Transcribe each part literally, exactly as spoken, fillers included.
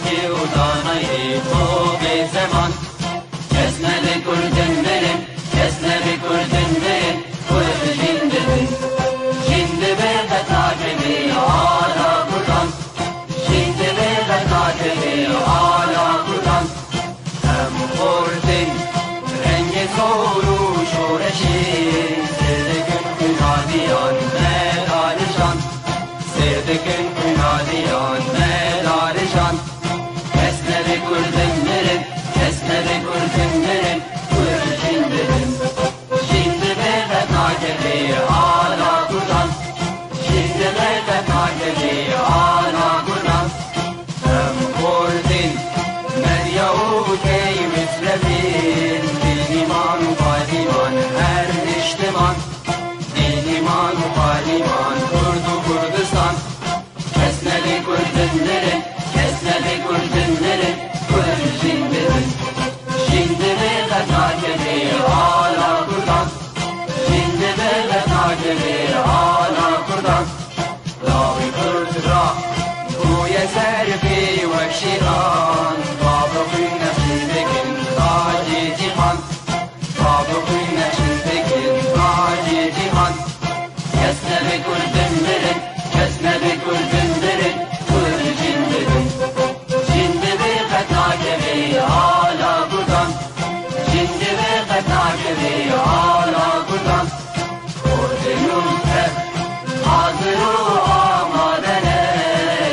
Kê û danayê xwe bê zeman. Kes nebe kurdin mirin, kes nebe kurdin mirin, kurd jîn dibin. Jîn dibe qet nakeve ala kurdan. Jîn dibe qet nakeve ala kurdan. Em xortin rengê sor û şoreşê, sêr dikin xwîna diyan me darijan. Sêr dikin xwîna diyan me darijan. Kes nebe kurdin mirin, kes nebe kurdin mirin, kurd jîn dibin. Jîn dibe qet nakeve ala kurdan. Jîn dibe qet nakeve ala kurdan. Em xortin medya û key mislevin, bînîman û qadîman her niştiman. Bînîman û qadîman Kurd û Kurdistan. Kes nebe kurdin mirin, kes nebe kurdin mirin, kurd jîn dibin. Jîn dibe qet nakeve ala kurdan. Jîn dibe qet nakeve ala kurdan. Lawê kurd ra bûye ser pê wek şêran. Bavê xwîn nexşîn dikin tacê cîhan. Bavê xwîn nexşîn dikin tacê cîhan. Kes nebe kurdin mirin, kes nebe kurdin mirin, kurd jîn dibin. Jîn dibe qet nakeve ala kurdan. Jîn dibe qet nakeve ala kurdan. Kurdin û Kurd, hazir û amade ne,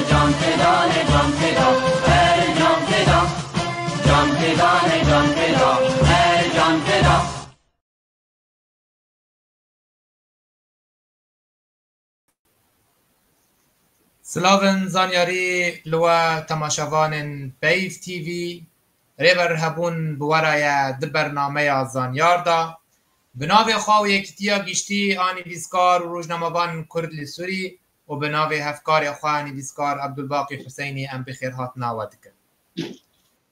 can feda ne, can feda, her can feda. Can feda ne, can feda, her can feda. Silavên zanyarî li we temaşevanên Peyv T V. Rêber hebûn bi we re ye di bernameya Zanyar de. Bi navê xwe û Yekîtiya Giştî a Nivîskar û Rojnamevan Kurd li Sûrî û bi navê hevkarê xwe Nivîskar Ebdulbaqî Huseynî em bi xêrhatina we dikin.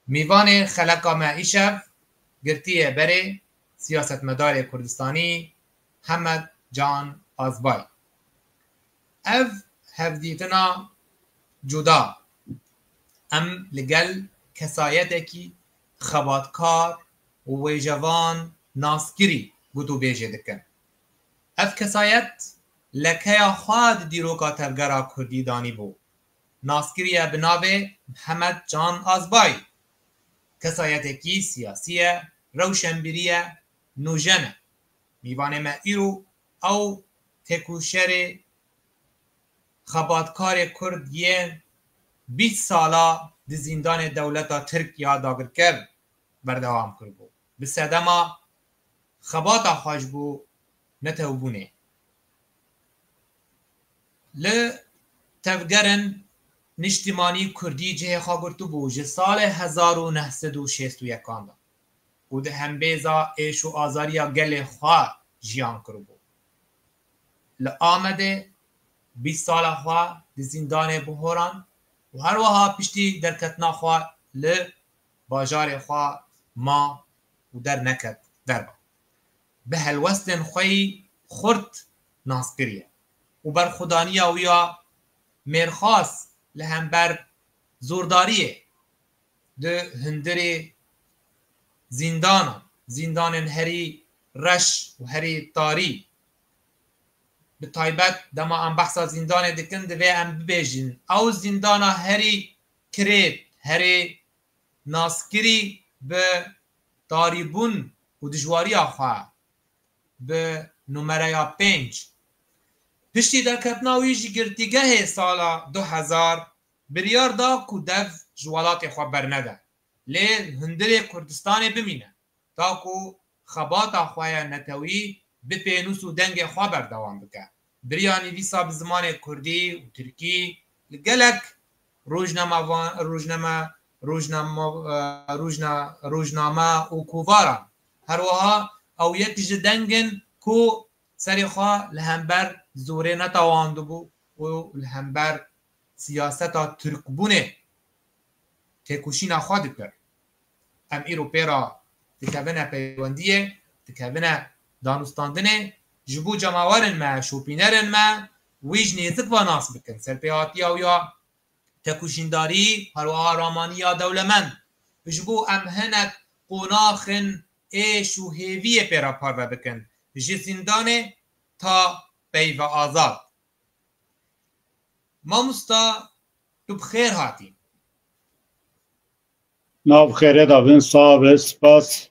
Mîvanê xeleka me îşev, girtiyê berê, siyasetmedarê Kurdistanî Hemed Can Azbay. Ev hevdîtina cuda em li gel kesayetekî xebatkar û wêjevan naskirî gotûbêjê dikin. Ev kesayet lekeya xwe di dîroka tevgera kurdî danîbû. Naskirî ye bi navê Mihemed Can Azbay. Kesayetekî siyasî ye, rewşenbîrî ye, nûjen e. Mîvanê me îro ew têkoşerê xebatkarê kurd yên bîst sala di zîndanê dewleta Tirk ya dagirker berdewam kiribû. Bi sedema xebata xwe ji bo netewbûnê. Li tevgerên niştimanî kurdî cihê xwe girtibû ji salê hezar û neh sed û şêst û yekan de û di hembêza êş û azariya gelê xwe jiyan kiribû. Li Amedê bîst sala xwe di zîndanê bihorand û her wiha piştî derketina xwe li bajarê xwe ma û derneket derve. Bi helwestên xwe yî xurt nas kiriye û berxwedaniya wî ya mêrxas li hember zordariyê di hundirê zîndanan, zîndanên herî reş û herî tarî, bi taybet dema em behsa zîndanê dikin, divê em bibêjin, ew zîndana herî kirêt, herî naskirî bi tarîbûn û dijwariya xwe, bi numereya pênc. Piştî derketina wî ji girtîgehê sala du hezar, biryar da ku dev ji welatê xwe bernede, lê hundirê Kurdistanê bimîne, ta ku xebata xwe ya netewî bi pênûs û dengê xwe berdewam bike. Biriya nivîsa bi zimanê kurdî û tirkî li gelek rojnamevan-, rojname-, rojname-, e, rojna-, rojname û kovaran. Her wiha ew yek ji deng in ku serê xwe li hember zorê netewandibû û li hember siyaseta Tirkbûnê têkoşîna xwe dikir. Em îro pê re dikevine peywendiyê, dikevine danûstandinê, ji bo cemawerên me, şopînerên me wî ji nêzik ve nas bikin. Serpêhatiya wî ya Tekuşîndarî, herwiha ramaniya dewlemend. Ji bo em hinek qonaxên êş û hêviyê pê re parve bikin. Ji zîndanê ta peyve azad. Mamosta, tu bi xêr hatî. Nav xêrê de bin, sax be, spas.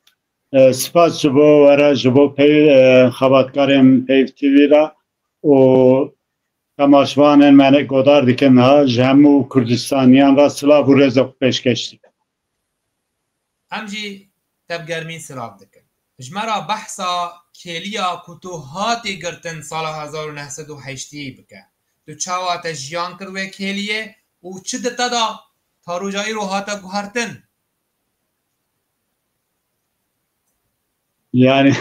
E, spas ji bo we re, ji bo pey-, e, xebatkarên Peyv T V re û temaşvanên me ne godar dikin ha, ji hemû Kurdistaniyan re silav û rêzê xwe pêşkeş dikim. Em jî te bi germî silav dikin. Ji me re behsa kêliya ku tu hatî girtin sala hezar û neh sed û heştê bike. Tu çawa te jiyan kir wê kêliyê û çi di te da ta roja îro hate guhertin? Yani,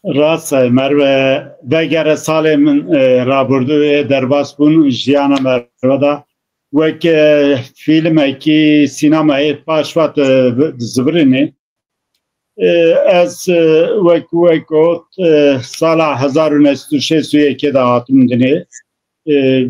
rast e, Merve, vegere salê min, e, rabirdû ê derbas bûn jiyana Merve da. Wek, e, fîlmekî sînemayê paş vat, e, zivirinê. E, ez, e, wek, wek got, e, sala hezar û neh sed û şêst û yekê de hatim dinê. E,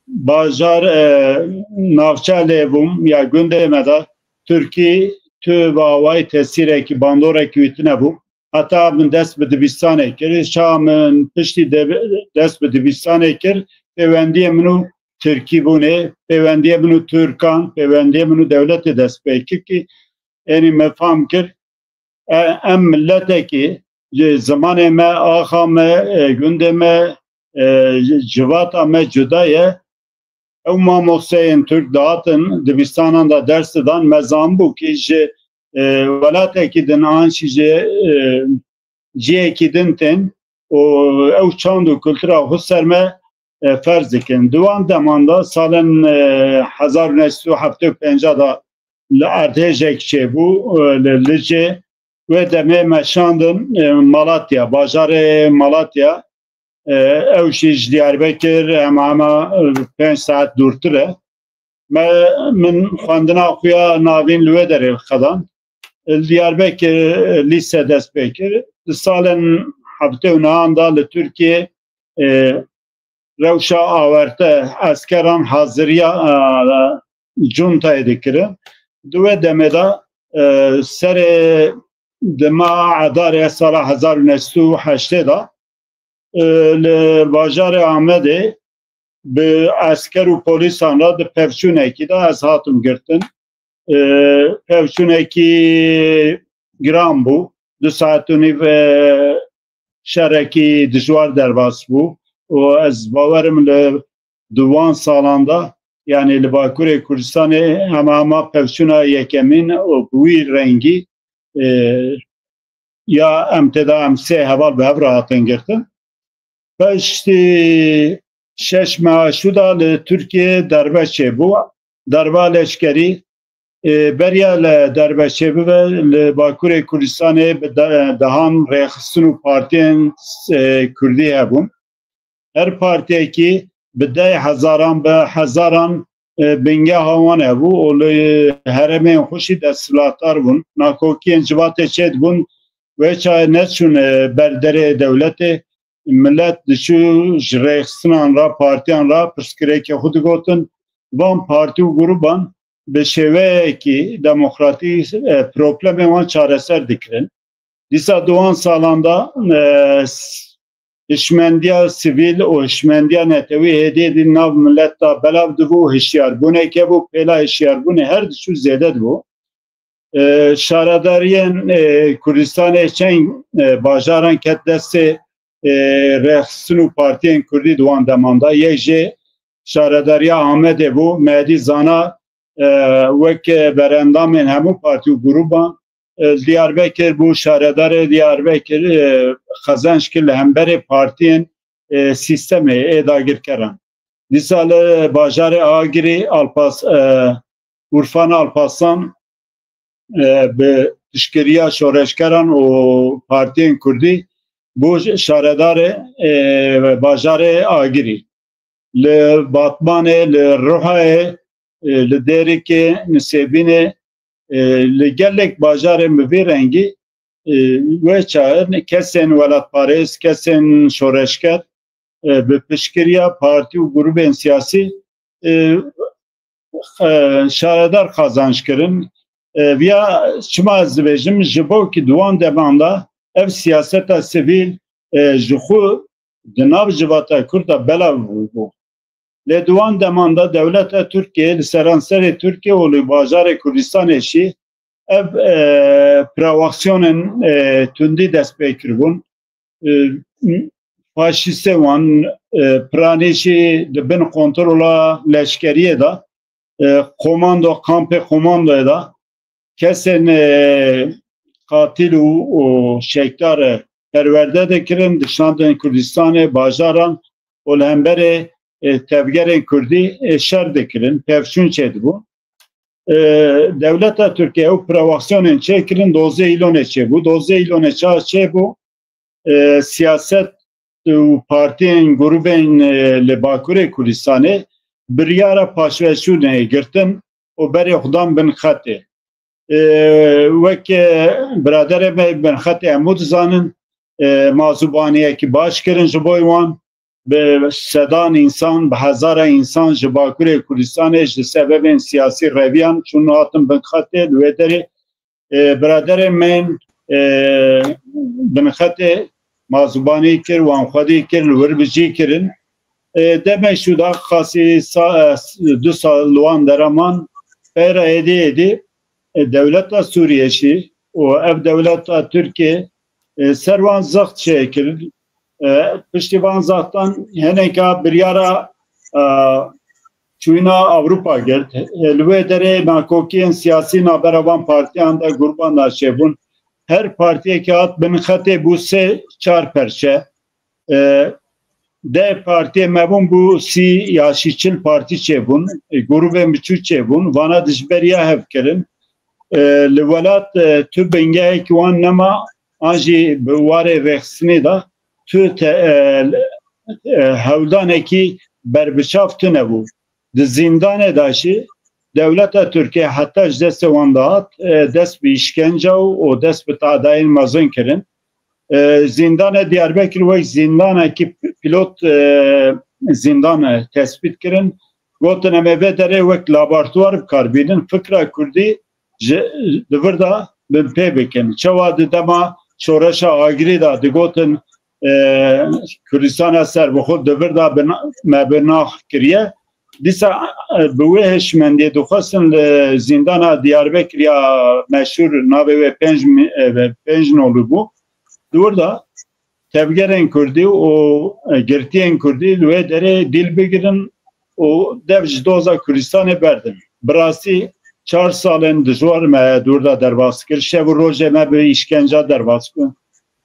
bajar, e, navçe lê bûm ya gundê me de Tirkî tu bi awayî tesîrekî, bandorekî wî tune bû. Heta min dest bi dibistanê kir. Ça min piştî de-, dest bi dibistanê kir, pêwendiyê min û Tirkî bûnê, pêwendiyê min û Tirkan, pêwendiyê min û dewletê dest pê kir ki, enî me fam kir, e, em miletekî, ji zimanê me, axa me, e, gundê me, e, civata me cuda ye. Ew mamosteyên Tirk dihatin dibistanan de ders didan, me zanbû ki ji, e, welatekî din an jî ji, e, cihekî din tên û ew çand û kultura xwe ser me, e, ferz dikin. Di wan deman de salên, e, hezar û neh sed û heftê û pênc de li erdhêjek çêbû, e, li Licê. Wê demê me şandin, e, Malatya, bajarê Malatya. E, ew jî ji Diyarbekir hema hema, e, pênc saet dûrtir e. Me, min xwendina xwe ya navîn li wê derê qedand. Li Diyarbekir, e, lîse dest pê kir. Di salên heftê û nehan de li Tirkiyê, e, rewşa awerte eskeran haziriya, e, cuntayê dikirin. Di wê demê de, e, serê di meha Edarê sala hezar û neh sed û heştê de, e, li bajarê Amedê bi esker û polîsan re di pevçûnekî de ez hatim girtin. E, pevçûnekî giran bû. Du saet û nîv, e, şerekî dijwar derbas bû û ez bawerim li di wan salan de, yanî li Bakurê Kurdistanê hema hema pevçûna yekemîn û bi wî rengî, e, ya em tê de em sê heval bi hev re hatin girtin. Piştî şeş meha şû de li Tirkiyê derbe çêbû. Derba leşkerî, e, beriya li derbe çêbibe, li Bakurê Kurdistanê bi de-, dehan rêxistin û partiyên, e, kurdî hebûn. Her partiyekî bi deh hezaran, bi hezaran, e, bingeha wan hebû û li herêmên xwe jî desthilatdar bûn. Nakokiyên civatê çêdibûn, wê çaxê neçûn, e, ber derê dewletê. Milet diçû ji rêxistinan re, partiyan re pirsgirêkê xwe digotin. Van partî û grûban bi şêweyekî demokratîk, e, problemên wan çareser dikirin. Dîsa di wan salan de, e, s-, hişmendiya sivîl û hişmendiya netewî hêdî hêdî nav milet de belav dibû, hişyarbûnek hebû, pêla hişyarbûnê her diçû zêde dibû. E, şaredariyên, e, Kurdistanê çend, e, bajaran ket destê, e, rêxistin û partiyên kurdî di wan deman de. Yek jê şaredariya Amedê bû, Mehedî Zana, e, wek berendamên hemû partî û grûban, e, Diyarbekir bû, şaredarê Diyarbekir, e, qezenc kir li hemberê partiyên, e, sîstemê ê dagirkeran. Dîsa li bajarê Agirî Alpas-, e, Urfan Alpaslan, e, bi piştgiriya şoreşgeran û partiyên kurdî bû şaredarê, e, bajarê Agirî. Li Batmanê, li Ruhayê, e, li Dêrikê, Nisêbînê, e, li gelek bajarên bi vî rengî, e, wê çaxê kesên welatparêz, kesên şoreşger, e, bi piştgiriya partî û grûbên siyasî e, e, şaredar qazanç kirin. E, viya çima ez dibêjim, ji bo ki di wan deman de ev siyaseta sivîl, e, ji xwe di nav civata Kurd de belav bû. Lê di wan deman de dewleta Tirkiyê li seranserê Tirkiyê û li bajarê Kurdistanê jî ev, e, provokasyonên, e, tundî dest pê kiribûn. E, faşîstê wan, e, piranî jî di bin kontrola leşkeriyê de, e, komando, kampê komandoyê de kesên, e, qatil û, û şekdar, e, perwerde dikirin, dişandin Kurdistanê, bajaran û li hemberê, e, tevgerên Kurdî, e, şer dikirin, pevçûn çêdibû. E, dewleta Tirkiye ew provokasyonên çêkirin, dozê Îlonê çêbû. Dozê Îlonê ça çêbû? E, siyaset û partiyên, grûbên, e, li Bakurê Kurdistanê biryara paşveçûnê girtin û berê xwe dan bin xetê. E, wek, e, biraderê me bin xetê hemû dizanin, e, mazûbaniyekî baş kirin ji bo wan. Bi sedan însan, bi hezara însan ji Bakurê Kurdistanê ji sebebên siyasî reviyan çûn hatin bin xetê, li wê derê, e, biraderên me yên, e, bin xetê mazûbanî kir, wan xwedî kir, li wir bijî kirin. E, demê şû da qasî sa-, e, du sal li wan dera man, peyra êdî êdî, e, dewleta Sûriyê jî û ev dewleta Tirkiyê, e, ser wan zext çêkir. E, piştî van zextan hineka biryara, e, çûyîna Ewropa girt. E, li wê derê nakokiyên siyasî navbera van partiyan de, grûban de çêbûn. Her partiyekî hat bin xetê bû sê çar perçe. E, deh partiyê me bûn, bû sî ya jî çil partî çêbûn. E, grûbên biçûk çêbûn. Vana dijberiya hev kirin. E, li welat, e, tu bingehekî wan nema, an jî bi warê rêxistinê de tu te, e, e, hewldanekî berbiçav tune bû. Di zîndanê de jî dewleta Tirkiye heta ji destê wan dihat, e, dest bi îşkence û, û dest bi tadayên mezin kirin. E, zîndana Diyarbekir wek zîndanekî pilot, e, zîndan, e, tespît kirin. Gotin, em ê vê derê wek laboratuwar bi kar bînin. Fikra Kurdî ji, di vir de binpê bikin. Çawa di dema şoreşa agirî de digotin, e, Kurdistana serbixwe di vir de bi na-, me bi nax kiriye. Dîsa, e, bi wê hişmendiyê dixwestin li zîndana Diyarbekir ya meşhûr, navê wê pênc mi-, e, pênc nolû bû. Di wir de tevgerên Kurdî û, e, girtiyên Kurdî li wê derê dîl bigirin û dev ji doza Kurdistanê berdin. Bi rastî çar sal in dijwar me di wir de derbas kir. Şev û rojê me bi îşkenca derbas bû.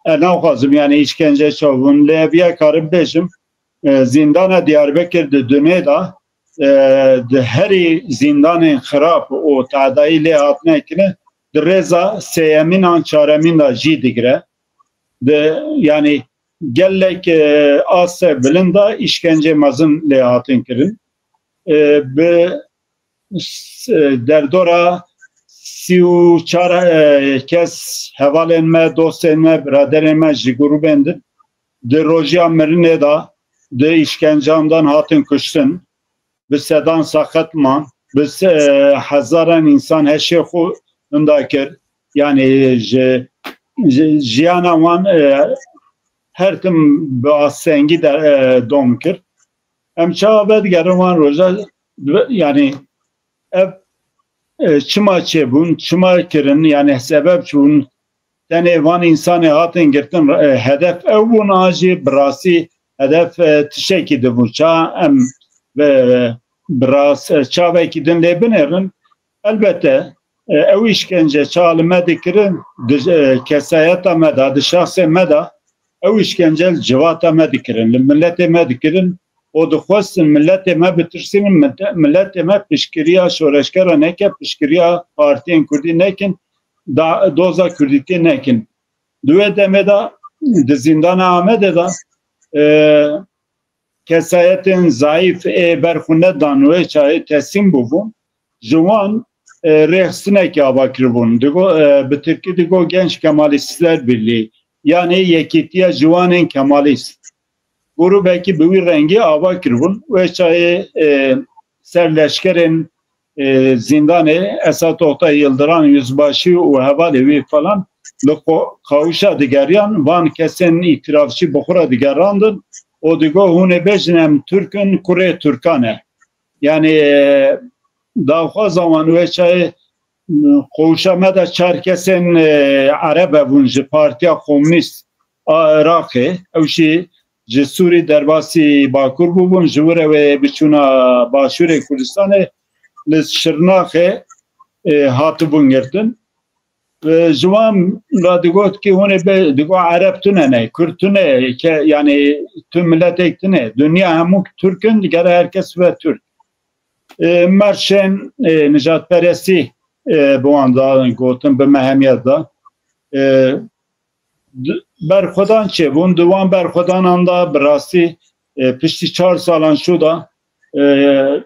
E, naxwazim, yani, îşkence çav bûn. Lê ev ya karim bêjim, e, zîndana Diyarbekir di dunê de, e, di herî zîndanên xirab û tadayî lê hatine kirin, di rêza sêyemîn an çaremîn de jî digire. Di, yani, gelek, e, aste bilind de îşkence mezin lê hatin kirin. E, bi s-, derdora sî û çar, e, kes hevalên me, dostên me, biraderên me ji grûbên din di rojiya mirinê de di îşkencan dan hatin kuştin. Bi sedan saqet man, bi se-, e, hezaran însan heşê xwe hinda kir. Yani ji, ji, jiyana wan, e, her tim bi astengî de, e, dom kir. Em çawa vedigerin wan roja, yani ev, e, çima çêbûn, çima kirin, yani sebeb çi bûn? Tenê van însanê hatin girtin, e, hedef ew bûn, an jî bi rastî hedef, e, tiştekî din bû. Ça em bi, bi rast, e, çavekî din lê binêrin? Elbette, e, ew îşkence ça li me dikirin, di, e, kesayeta me de, di şexsê me de, ew îşkence li civata me dikirin, li miletê me dikirin û dixwestin miletê me bitirsînin, mite-, miletê me piştgiriya şoreşgera neke, piştgiriya partiyên kurdî nekin, da, doza kurdîtiyê nekin. Di wê demê de di zîndana Amedê de, e, kesayetên zayîf ê ber xwe nedan wê çayê teslîm bûbûn, ji wan, e, rêxistinekî ava kiribûn. Digo, e, bi tirkî digo Genç Kemalistler Birliği, yanî Yekîtiya Ciwanên Kemalîst. Grûbekî bi wî rengî ava kiribûn. Wê çayê, e, ser leşkerên, e, zîndanê Esat Oktay Yildiran, Yüzbaşı û hevalê wî falan li qo-, qawişa digeriyan, van kesên îtirafçî bi xwe re digerandin û digot, hûn ê bêjin em Tirk in, kurê Tirkan e. Yani, e, daxwaza wan wê çayê, m, qawişa me de çar kesên, e, Ereb hebûn ji Partiya Komûnîst a Iraqê. Ew jî ji Sûrî derbasî Bakur bûbûn, ji wir ew ê biçûna Başûrê Kurdistanê, li Şirnaxê, e, hatibûn girtin. E, ji wan re digot ki hûn ê be, digot Ereb tune ne, Kurd tune, ke, yani tu miletek tune, dinya hemû Tirk in, digere her kes be Tirk. E, merşên, e, nijadperestî, e, bi wan da gotin, bi mehemiyet da. E, d-, berxwedan çêbûn, di wan berxwedanan da bi rastî, e, piştî çar salan şû da, e,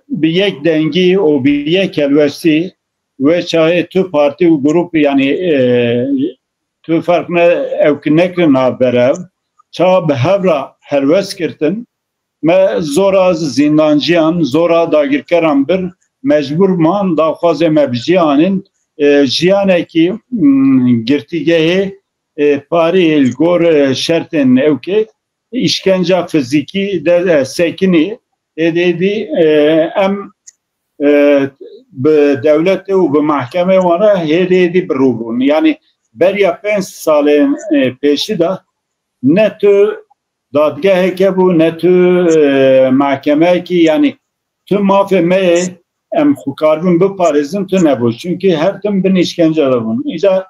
bi yek dengî û bi yek helwestî wê çaxê tu partî û grûp, yani, e, tu ferq ne, ew ki nekirin navberev, çawa bi hev re helwest girtin, me zora zîndanciyan, zora dagirkeran bir, mecbûr man daxwazê me bi cî anîn, e, jiyanekî, mm, girtîgehê, e, parî li gor, e, şertên ewkê, îşkenca fizîkî de, e, sekinî, êdî êdî, e, em, e, bi dewletê û bi mehkemê wan re hêdî hêdî bi rû bûn. Yani beriya pênc salên, e, pêşî de ne tu dadgeheke bû, ne tu, e, mehkemeyekî, yani tu mafê me yê em xwe karibin biparêzin, tu nebû. Çunkî her tim bin îşkence de bûn. Îca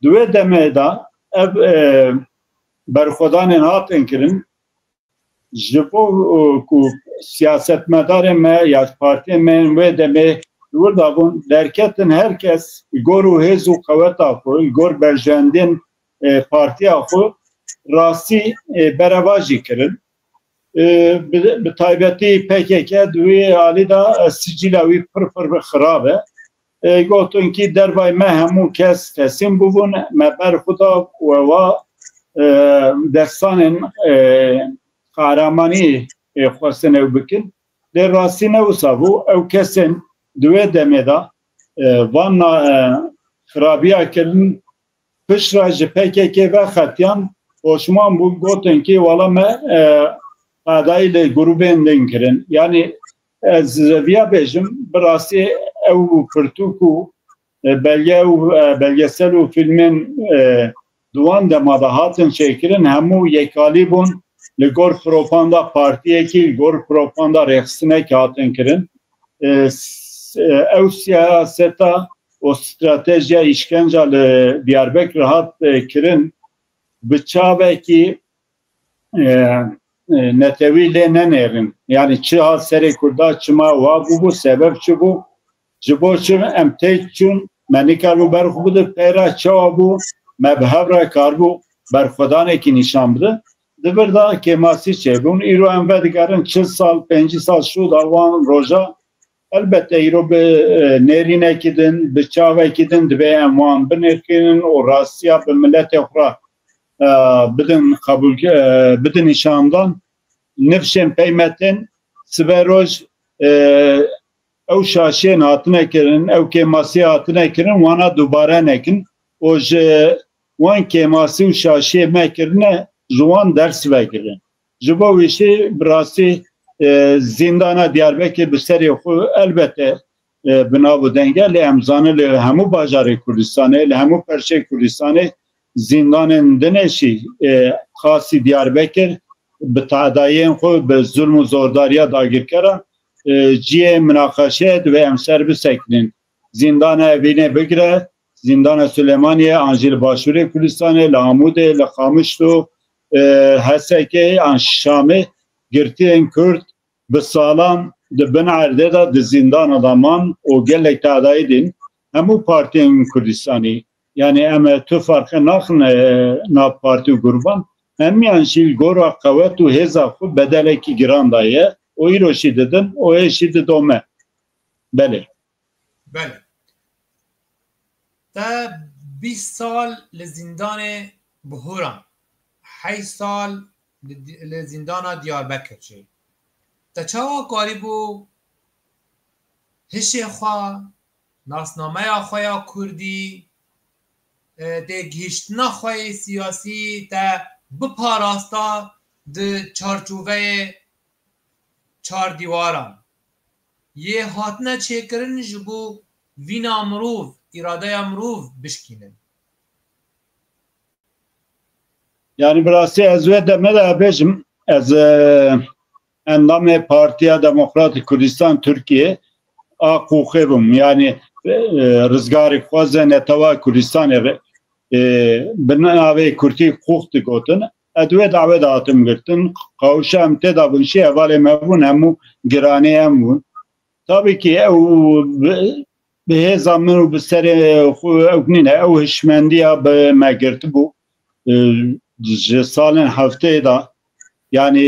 di wê demê de ev, e, berxwedanên hatin kirin, ji bo, e, ku siyasetmedarên me ya partiyên me yên wê demê li wir de bûn, derketin her kes li gor û hêz û qeweta xwe, li gor berjewendiyên, e, partiya xwe rastî, e, berevajî kirin. E, bi, bi taybetî P K K di wî alî de, e, sicîla wî pir pir xirab e. E, gotin kî dervayê me hemû kes teslîm bûbûn, me ber xwe da û ewa, e, destanên, e, qehremanî, e, xwestin ew bikin. Lê rastî ne wisa bû. Ew kesên di wê demê de, e, van na-, e, xirabiya kirin, piştre ji P K K vexetiyan, poşman bûn, gotin kî wela me, e, qadayî li grûbên din kirin. Yani ez viya bêjim, bi rastî ew pirtûk û, e, belge û, e, belgesel û fîlmên, e, di wan dema de hatin çêkirin, hemû yekalî bûn, li gor propaganda partiyekî, li gor propaganda rêxistinekî hatin kirin. E, s-, e, ew siyaseta û stratejiya îşkenca li Diyarbekir hat, e, kirin, bi çavekî, e, e, netewî lê nenêrin. Yani çi hat serê Kurda, çima wa bûbû, sebeb çi bû? Ji bo çi em têk çûn, me nikaribû ber xwe bidin pê re, çawa bû, me bi hev re karibû berxwedanekî nîşan bidin. Di vir de kêmasî çêbûn. Îro em vedigerin çil sal, pêncî sal şû da wan roja. Elbette îro bi, e, nêrînekî din, bi çavekî din divê em wan binirxînin û rastiya bi miletê xwe re, e, bidin qebûl, e, bidin nîşandan. Nifşên peymetên sibe roj, e, ew şaşiyên hatine kirin, ew kêmasiyê hatine kirin, wana dubare nekin û ji wan kêmasî û şaşiyê me kirine, ji wan ders vegirin. Ji bo wî jî bi rastî, e, zîndana Diyarbekir bi serê xwe elbette, e, bi nav û deng e, lê em zanin li hemû bajarê Kurdistanê, li hemû perçeyê Kurdistanê zîndanên dinê jî, e, xasî Diyarbekir bi tadayên xwe, bi zulm û zordariya dagirkeran, e, cihê minaqeşe ye, divê em ser bisekinin. Zîndana Evînê bigire, Zîndana Silêmaniyê, an jî li Başûrê Kurdistanê, li Amûdê, li Qamişlo, e, Hesekê, an Şamê, girtiyên Kurd bi salan di bin erdê de di zîndana de man û gelek tadayî din. Hemû partiyên Kurdistanî, yani em tu ferqê naxin, e, nav partî û grûban, hemiyan jî li gora qewet û hêza xwe bedelekî giran daye û îro jî didin û hê jî didome. Belê. Belê. Te bîst sal li zîndanê Buhuran, heşt sal li, li zîndana Diyarbekir çêbû. Te çawa karîbû hişê xwe, nasnameya xwe ya kurdî, e, têgihiştina xwe yê siyasî te biparasta di çarçoveyê çar dîwaran yê hatine çêkirin ji bo vîna mirov, îradeya mirov bişkînin. Yani bi rastî ez wê demê de bêjim, ez, e, endamê Partiya Demokratîk Kurdistan Tirkiye a Qûxê bûm. Yani, e, rizgarîxwaze netewa Kurdistanê re, e, bi navê Kurdî Qûx digotin. Ez wê dawê de hatim girtin. Qawşa em tê de bûn, şî hevalê me bûn, hemû giranê em bûn. Tabii ki ew bi, bi hêza min û bi serê xwe ew nîne, ew hişmendiya bi me girtibû. E, ji salên heftê de, yani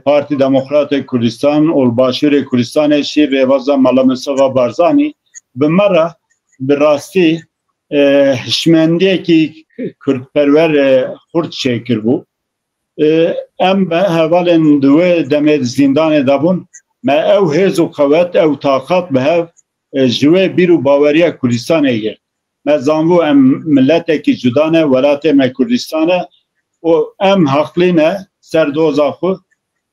Partî Demokratê Kurdistan û li Başûrê Kurdistanê şî rêvaza Mala Mustafa Barzanî bi me re bi rastî, e, hişmendiyekî kurdperwer, e, xurt çêkiribû. E, em bi hevalên di wê demê di zîndanê de bûn. Me ew hêz û qewet, ew taqat bi hev, e, ji wê bîr û baweriya Kurdistanê girt. Me zanbû em miletekî cuda ne, welatê me Kurdistan e û em heqlî ne ser doza xwe.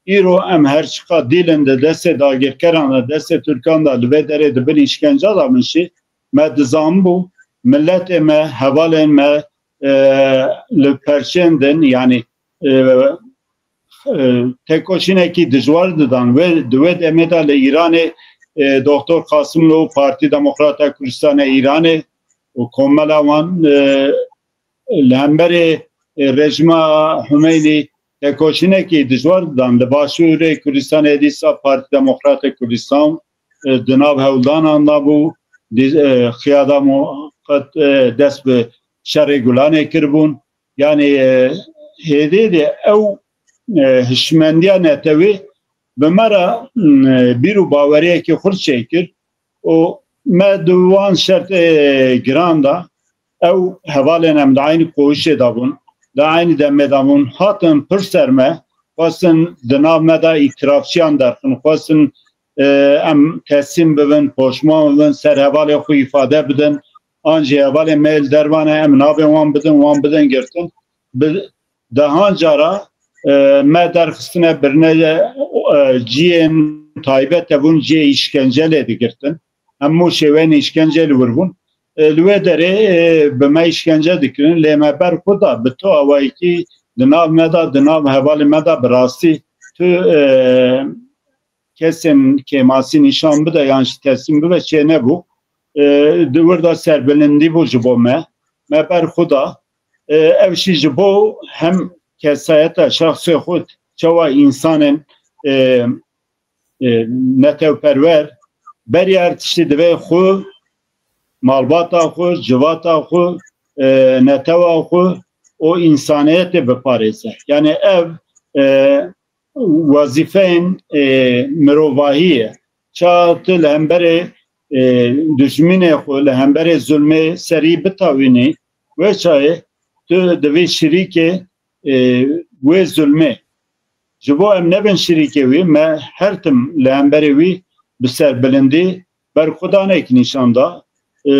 Îro em her çiqa dîlin di destê dagirkeran de, destê Tirkan de, li vê derê di bin îşkenca de bin jî, me dizanbû miletê me, hevalên me, e, li perçên din, yanî, e, e, tekoşînekî dijwar didan. Wê, di wê demê de li Îranê, e, Doktor Qasimlo û Partî Demokrata Kurdistanê Îranê û komela wan, e, li hemberê, e, rejîma Humeynî tekoşînekî dijwar didan. Li Başûrê Kurdistanê dîsa Partî Demokratê Kurdistan, e, di nav hewldanan de bû, dî-, e, Qiyada Muqet, e, dest bi şerê Gulanê kiribûn. Yani, e, hêdî de ew, e, hişmendiya netewî bi me re, m, e, bîr û baweriyekî xurt çêkir û me di wan şertê giran de ew hevalên em di eynî koğuşê de bûn, di eynî demê de bûn, hatin pir ser me, xwestin di nav me de îtirafçiyan derxin, xwestin, e, em teslîm bibin, poşman bibin, ser hevalê xwe îfade bidin, an jî hevalên me li dervan e, em navê wan bidin, wan bidin girtin. Bi dehan cara, e, me derxistine birine, e, ciyên taybet hebûn, ciyê îşkence lê digirtin. Hemû şêweyên îşkence li wir bûn. E, li wê derê, e, bi me îşkence dikirin, lê me ber xwe da bi tu awayekî di nav me de, di nav hevalê me de bi rastî tu, e, kesên kêmasî nîşan bide yan jî teslîm bibe çê nebû. E, di wir de serbilindî bû ji bo me. Me ber xwe da. E, ev jî ji bo hem kesayeta şexsê xwe çawa însanên, e, e, netewperwer beriya her tiştî divê xwe, malbata xwe, civata xwe, e, netewa xwe û însaniyetê biparêze. Yani ev, e, wezîfeyên, e, mirovahî ye. Ça tu li hemberê, e, dijminê xwe, li hemberê zulmê serî bitawînî, wê çayê tu divî şirîkê, e, wê zulmê. Ji bo em nebin şirîkê wî, me her tim li hemberê wî bi serbilindî berxwedanekî nîşan da. E,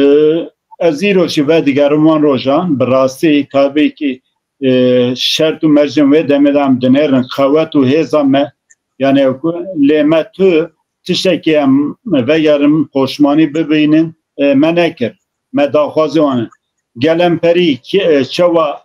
ez îro jî vedigerim wan rojan, bi rastî tabî kî, e, şert û mercên wê demê de em dinêrin, qewet û hêza me, yani, lê me tu tiştekî em vegerin poşmanî bibînin, e, me nekir. Me daxwazê wan e. Gelemperî ki, e, çawa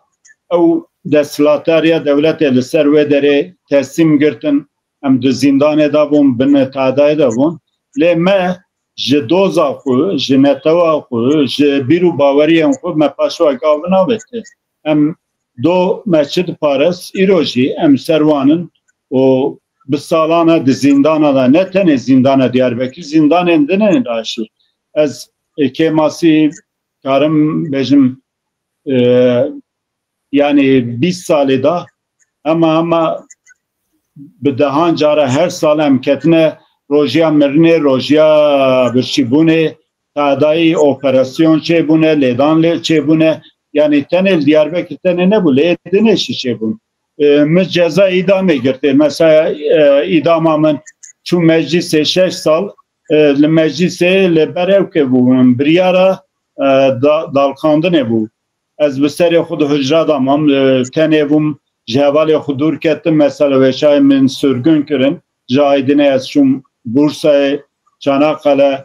ew desthilatdariya dewletê li ser wê derê teslîm girtin, em di zîndanê de bûn, bin tadayê de bûn. Lê me ji doza xwe, ji netewa xwe, ji bîr û baweriyên xwe me paşva gav navêtin. Em do me çi dipares, îro jî em ser wan in û bi salana di zîndana de, ne tenê zîndana Diyarbekir, zîndanên din ên de jî. Ez, e, kêmasî karim bêjim, e, yani bîst salê de, hema hema bi dehan cara her sal em ketine rojiya mirinê, rojiya birçîbûnê, tadayî operasyon çêbûne, lêdan lê çêbûne. Yani tenê li Diyarbekir tenê nebû, lê dinê şî çêbûn. E, min ceza îdamê girtê. Mesela, e, îdama min çû meclîsê şeş sal, e, li meclîsê li ber ew ke bû, biryara, e, da-, dalxandinê bû. Ez bi serê xwe di hicra de mam, e, tenê bûm, ji hevalê xwe dûr ketim, mesela wê çaxê min sirgûn kirin, ji Aydinê ez çûm Bursayê, Çanakkale,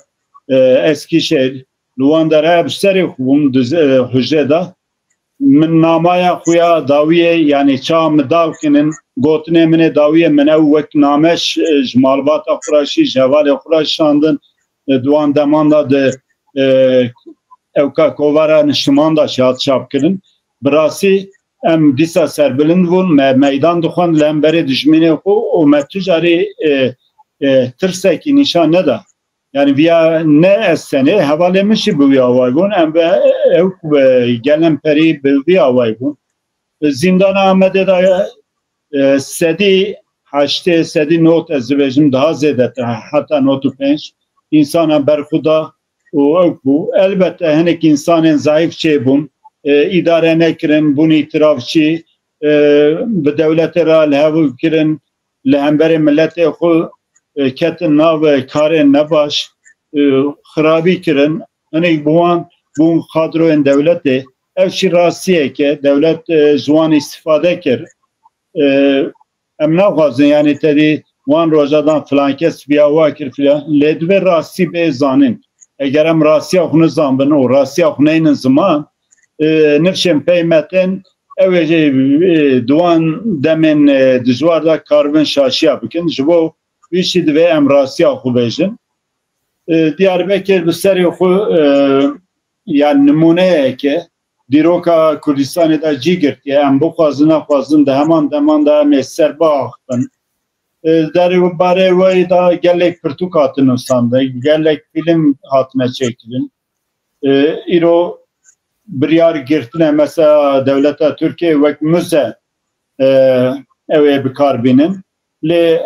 e, Eskîşehir, li wan derheya bi serê xwe bûm di z-, e, hicrê de. Min namaya xwe ya dawiyê, yanî çawa min dal kinin, gotinê min ê dawiyê min ew wek name ş-, ji malbata xwe re jî, ji hevalê xwe re şandin, e, di wan deman de di, e, ewka kovara niştiman de jî hat çapkirin. Bi rastî em dîsa serbilind bûn, me meydan dixwend li hemberê dijminê xwe û me tu carî, e, e, tirsekî nîşan neda. Yani viya ne ez tenê, hevalê min jî bi wî away bûn, em bi ew ku bi gelên perî bi vî away bûn. Zîndana Amedê de, e, sedî heştê, sedî nod ez dibêjim, daha zêdetir, heta nod û pênc însanan ber xwe da û ew ku elbette hinek însanên zayîf çêbûn, e, îdare nekirin, bûn îtirafçî, e, bi dewletê re li hev kirin, li hemberê miletê xwe, e, ketin nav karên nebaş, e, xirabî kirin. Hinek bi wan bûn kadroyên dewletê. Ev jî rastiyek e. Dewlet, e, ji wan îstîfade kir. E, em naxwazin, yanî, tedî wan roja dan filan kes viya wa kir filan. Lê divê rastî bê zanîn. Eger em rastiya xwe nizanbin û rastiya xwe neynin ziman, e, nifşên pey me tên, ew ê jî, e, di wan demên, e, dijwar de karibin şaşiya bikin. Ji bo wî jî divê em rastiya xwe bêjin. E, Diyarbekir bi serê xwe, e, ya nimûneyek e. Dîroka Kurdistanê de cî girtiye. Em bixwazin, nexwazin, di heman deman de em ê ser biaxifin. E, derbarê wê de gelek pirtûk hatin nûsandin, gelek fîlm hatine çêkirin. E, îro biryar girtine, mesela dewleta Tirkiyê wek muze, e, ew ê bi kar bînin. Lê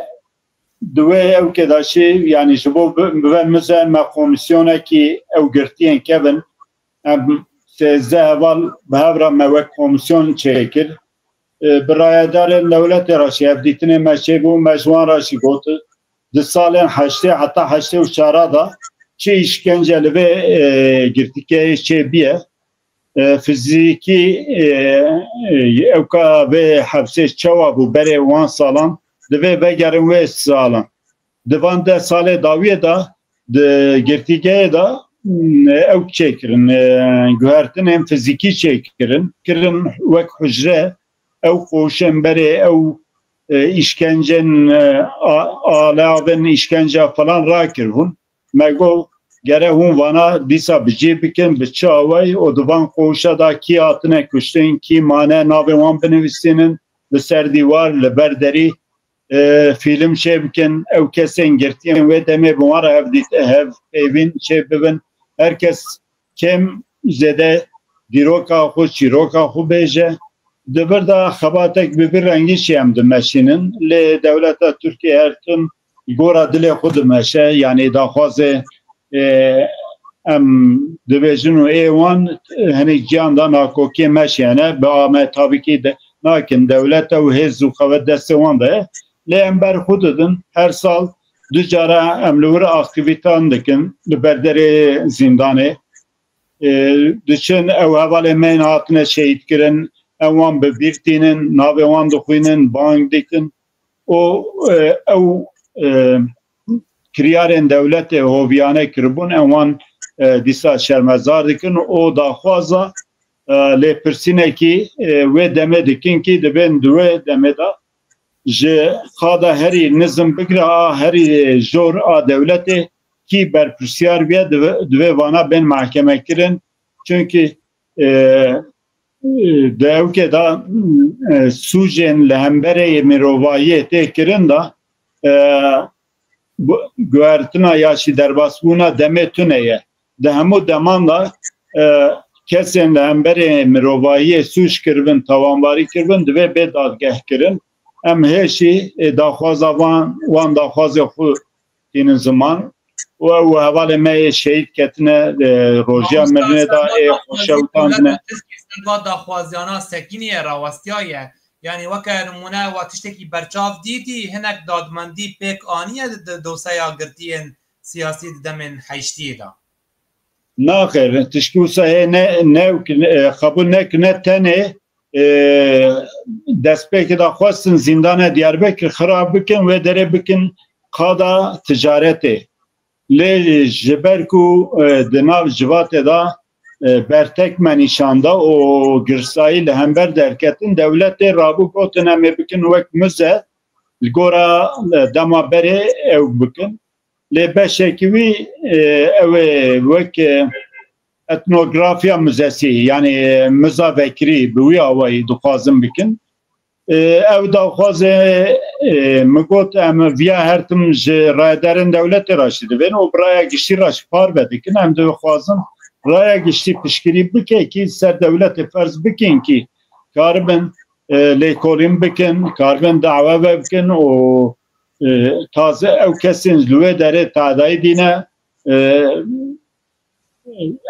di wê ewkê de jî, yanî ji bo bi-, bibe muze, me komîsyonekî ew girtiyên kevin, em sêzdeh heval bi hev re me wek komîsyon çêkir. E, bi rayedarên dewletê re jî hevdîtinê me çêbû, me ji wan re jî got, di salên heştê heta heştê û çar de çi îşkence li vê, e, girtîkeyê çêbiye, e, fizîkî, e, e, ewka vê hepsê çawa bû berê wan salan, divê vegerin wê salan. Di van deh salê dawiyê de di girtîgehê de, mm, ew çêkirin, e, guhertinên fizîkî çêkirin, kirin wek hucre, ew qoşên berê, ew, e, îşkencên, e, a-, alavên îşkenca falan rakiribûn. Me got, gere hûn vana dîsa bi cî bikin, bi çi awayî û di van qoşa de kî hatine kuştin, kî mane, navê wan binivîsînin li ser dîwar, li ber derî, e, fîlm çêbikin, ew kesên girtiyên wê demê bi wan re hevdît-, hevpeyvîn çêbibin. Her kes kêm zêde dîroka xwe, çîroka xwe bêje. Di vir de xebatek bi vî rengî jî em dimeşînin. Lê dewleta Tirkiyê her tim gora dilê xwe dimeşe. Yanî daxwazê, e, em dibêjin û ê wan, e, hinek ciyan de nakokiyê meşiyane. Bi ame tabî kî de nakin. Dewlet ew hêz û qewet destê wan de ye. Lê em ber xwe didin. Her sal du cara em li wir aktîvîtan dikin li ber derê zîndanê. E, diçin, ew hevalên me yên hatine şehîd kirin, em wan bi bîr tînin, navê wan dixwînin, bang dikin. Û, e, ew, e, kiryarên dewletê hoviyane kiribûn, em wan, e, dîsa şermezar dikin û daxwaza, e, lêpirsînekî, e, wê demê dikin kî dibên di wê demê de ji qada herî nizm bigire a herî jor a dewletê kî berpirsiyar bûye, divê, divê vana bên mehkeme kirin. Çunkî, e, e, di ewkê de, e, sûcên li hemberê mirovahiyê tê kirin de, e, bu, guhertina ya jî derbasbûna demê tune ye. Di hemû deman de, e, kesên li hemberê mirovahiyê sûc kiribin, tawanbarî kiribin, divê bê dadgehkirin. Em hê jî, e, daxwaza van, wan daxwazê xwe tînin ziman. Û ew hevalê me yê şehîd ketine, e, rojiya mirinê de ê xwe şewitandine. Serva daxwaziyana sekiniye rawestiyaye. Yani weke nimûne wa tiştekî berçav dîtî, hinek dadmendî pêk aniye di, di dosyeya girtiyên siyasî di demên heştiyê de. Naxêr, tişkî wisa heye ne, ne, e, qebûl nekirine tenê, e, destpêkê de xwestin zîndana Diyarbekir xirab bikin, wê derê bikin qada ticaretê. Lê ji ber ku, e, di nav civatê de, e, bertek me nîşan da û girsayî li hember derketin, dewletê rabû gotin em ê bikin wek muze, li gora, e, dema berê ew bikin. Lê beşekî wî, e, ew ê wek, e, etnografiya muzesî, yanî, e, muza vekirî bi wî awayî dixwazin bikin. E, ew daxwazê, e, min got, em viya her tim ji rayedarên dewletê re jî divên û bi raya giştî re jî parve dikin. Em dixwazin raya giştî piştgirî bike kî ser dewletê ferz bikin kî karibin, e, lêkolîn bikin, karibin dawe ve bikin û, e, taze ew kesên li wê derê tadayî dîne, e,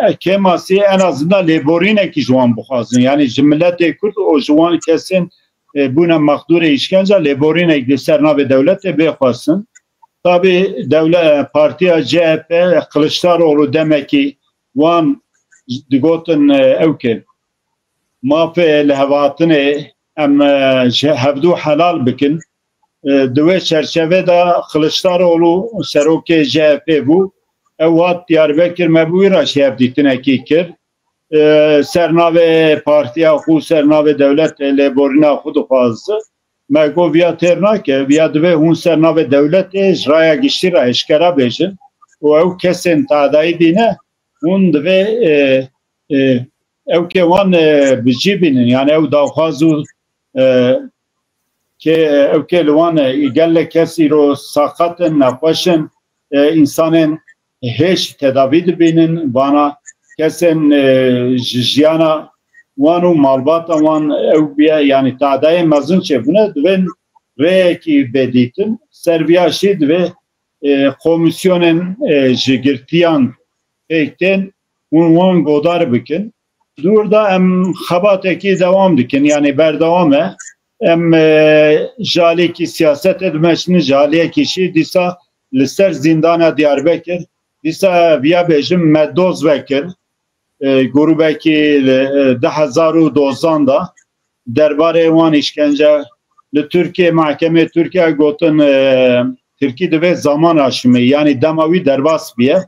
e, kêmasî en azından lêborînekî ji wan bixwazin. Yanî ji miletê Kurd û ji wan kesên, e, bûne mexdûrê îşkenca lêborînek li ser navê dewletê bê xwestin. Tabî dewle-, partiya C H P, Kiliçdaroglu demekî wan digotin, e, ew ke mafê li hevatinê em, e, ji hevdû helal bikin. E, di wê çerçevê de Kiliçdaroglu serokê C H P bû. Ew hat Diyarbekir, me bi wî re jî hevdîtinekî kir. E, ser navê partiya xwe, ser navê dewletê lêborîna xwe dixwaz. Me got viya têr nake, viya divê hûn ser navê dewletê ji raya giştî re eşkera bêjin û ew kesên tadayî dîne hûn divê, e, e, ew kê wan, e, bi cî bînin. Yani ew daxwaz û, e, kê, ew kê li wan, e, gelek kes îro saqet in, nexweş in, e, însanên hêj tedavî dibînin, vana kesên, e, ji jiyana wan û malbata wan ew biye, yani tadayê mezin çêbûne, divên rêyekî bê dîtin. Ser viya jî divê, e, komîsyonên, e, ji girtiyan pêk tên hûn wan godar bikin. Dûr de em xebatekî dewam dikin, yani berdewam e. Em, e, ji aliyekî siyasetê dimeşin, ji aliyekî jî dîsa li ser zîndana Diyarbekir, dîsa viya bêjim me doz vekir, e, grûbekî li, e, du hezar û dozdan de derbarê wan îşkence li Tirkiye, mahkemê Tirkiye gotin, e, Tirkî divê zaman aşimê, yanî dema wî derbas biye.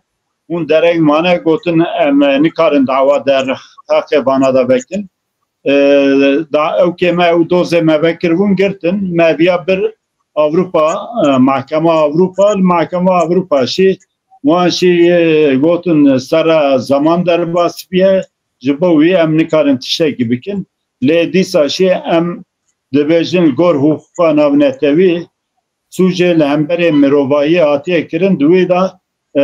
Hûn dereng mane gotin, em, e, nikarin dawa der heqê vana de vekin. E, da ew kê me ew dozê me vekiribûn girtin, me viya bir Avrupa, e, mahkema Avrupa, li mahkema Avrupa jî wan jî, e, gotin sera zaman derbas biye, ji bo wî em nikarin tiştekî bikin. Lê dîsa jî em dibêjin li gor hiqûqa navnetewî sûcê li hemberê mirovahiyê hatiye kirin, di wê de, e,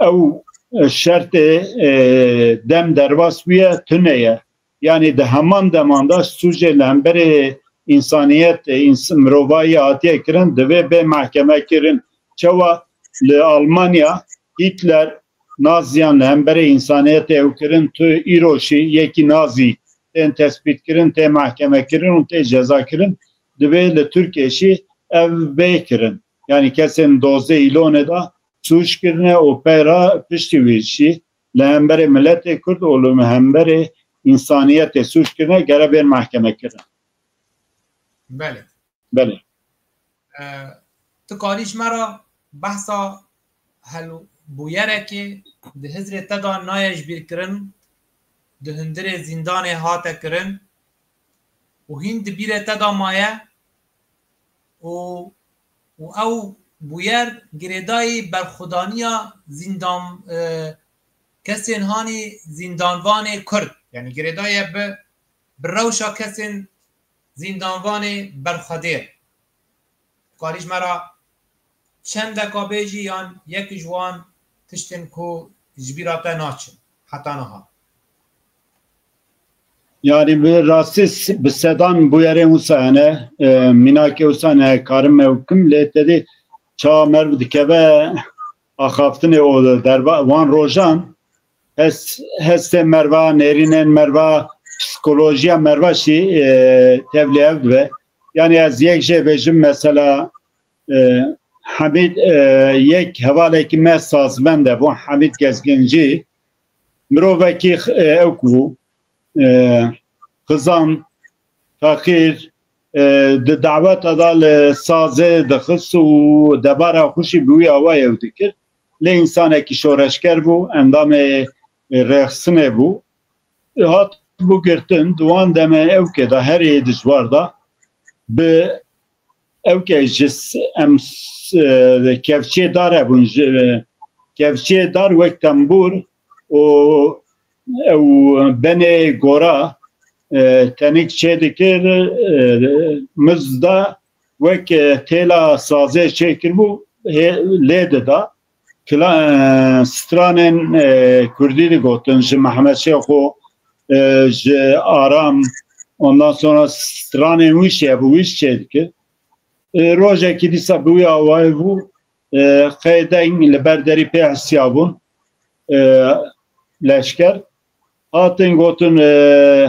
ew şertê, e, dem derbas bûye tune ye. Yani di heman deman de sûcê li hemberê însaniyetê, ins-, mirovahiyê hatiye kirin, divê bê mahkeme kirin. Çawa li Almanya Hitler, Naziyan li hemberê însaniyetê ew kirin, tu îro jî yekî Nazî tên tespît kirin, tê mahkeme kirin û tê ceza kirin, divê li Tirkiye jî ev bê kirin. Yani kesên dozdeh Îlonê de sûc kirine û peyra piştî wî jî li hemberê miletê Kurd û li hemberê însaniyetê sûc kirine, gere bên mahkeme kirin. Belê. Belê. E, tu karî ji me re behsa helbûyerekê di hizrê te de nayê ji bîr kirin, di hundirê zîndanê hate kirin û hîn di bîrê te de maye û, û ew bûyer girêdayî berxwedaniya zîndan, e, kesên hanî zîndanvanê Kurd, yani girêdaye bi, bi rewşa kesên zîndanvanê berxwedêr. Karî ji me re çendeka bêjî yan yek ji wan tiştên ku ji bîra te naçin heta niha? Yani bi rastî s-, bi sedan bûyerên wisa hene, e, mînakê wisa ne, karim ew kim, lê tedî çawa merv dikeve axaftinê û derba-, wan rojan, hes-, hestê merva, nêrînên merva, psikolojiya merva jî, e, tevlî hev dibe. Yani ez yek jê bêjim, mesela, e, Hemîd, e, yek hevalekî me sazmend e bû, Hemîd Gezgincî. Mirovekî, e, ew ku bû, e, xizan, feqîr, e, di daweta da li sazê dixist û debara xwe jî bi wî awayê ew dikir. Lê însanekî şoreşger bû, endamê, e, rêxistinê bû. Hat bû girtin, di wan demê ewkê de herê dijwar de bi ewkê ji s-, em s-, e, kevçiyê dar hebûn, ji, e, kevçiyê dar wek tembûr û ew benê gora, e, tenik çêdikir, e, miz da wek, e, têla sazê çêkiribû, hê-, lê dida. Kla-, e, stranên, e, kurdî digotin, ji Mehmet Şêxo, e, ji Aram, ondan sonra stranên wî şey bû, wî çêdikir. E, rojekî dîsa bi wî awayî bû, e, qey deng li ber derî pê hesiyabûn, e, leşker. Hatin gotin, e,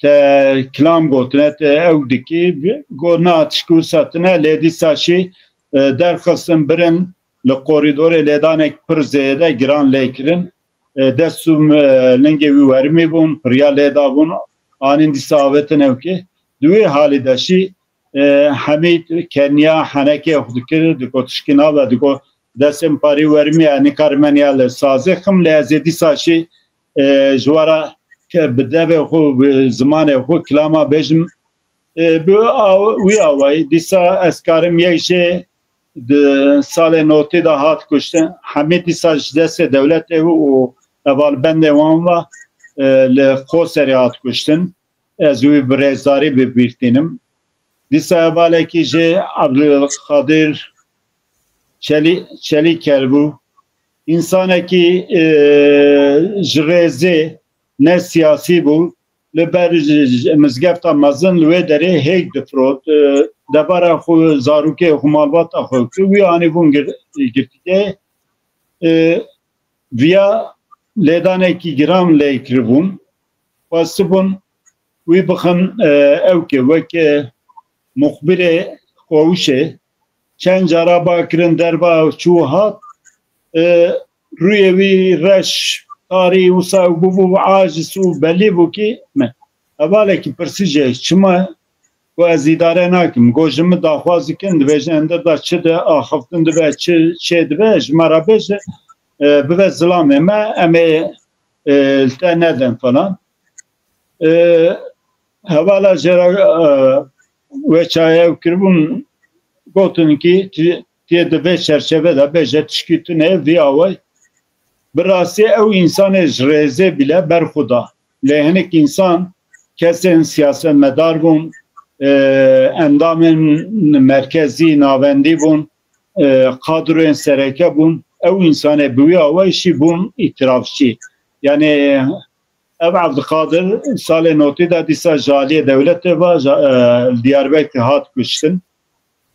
te kilam gotine, te ew dikî, got na tişkî wisa tine, lê dîsa şî, e, derxistin birin li korîdorê lêdanek pir zêde giran lê kirin. E, dest û, e, lingê wî wermî bûn, piriya lê dabûn, anîn dîsa avêtin ewkê. Di wê halî de şî, e, Hemîd keniya henekê xwe dikir, digot tişkî nabe, digot destê min parî wermî ye, nikarime niya li sazê xim, lê ez ê dîsa şî, e, ji we re ke bi devê xwe, bi zimanê xwe kilama bêjim. E, bi aw-, wî awayî dîsa ez karim yek jê di salê notî de hat kuştin. Hemî dîsa ji destê dewletê bû û hevalbendê wan ve, e, li Qoserê hat kuştin. Ez wî bi rêzdarî bi bîr tînim. Dîsa hevalekî jê Abdulkadir Çelî-, Çelîker bû. Însanekî, e, ji rêzê ne siyasî bû. Li ber ji, ji mizgefta mezin li wê derê hêk difirot. E, debara xwe, zarokê xwe, malbata xwe kir. Wî anîbûn gir-, girtîgehê. E, viya lêdanekî giran lê kiribûn. Xwestibûn wî bixin, e, ewkê weke muxbirê Qawişê. Çend cara ba kirin derva çû hat, e, rûyê wî reş, tarî wisa bûbû aciz û belî bû kî me. Hevalekî pirsî jê çima ku ez îdare nakim. Got ji min daxwaz dikin, dibêjin endir da çi di axiftin dibe, çi çê dibe, ji me re bêje, e, bibe zilamê me, em ê, e, li te nedin falan. E, hevala jê re, e, wê çaye ew kiribûn, gotin kî ti-, tê di vê çerçeve de bêje tişkî tune vî away. Bi rastî ew însanê ji rêzê bîle ber xwe da. Lê hinek însan kesên siyasetmedar bûn, e, endamên merkezî, navendî bûn, e, kadroyên sereke bûn. Ew însanê bi wî awayî jî bûn îtirafçî. Yanî ev Evdilqadir salê notî de dîsa ji aliyê dewletê ve ja-, e, li Diyarbekirê hat kuştin.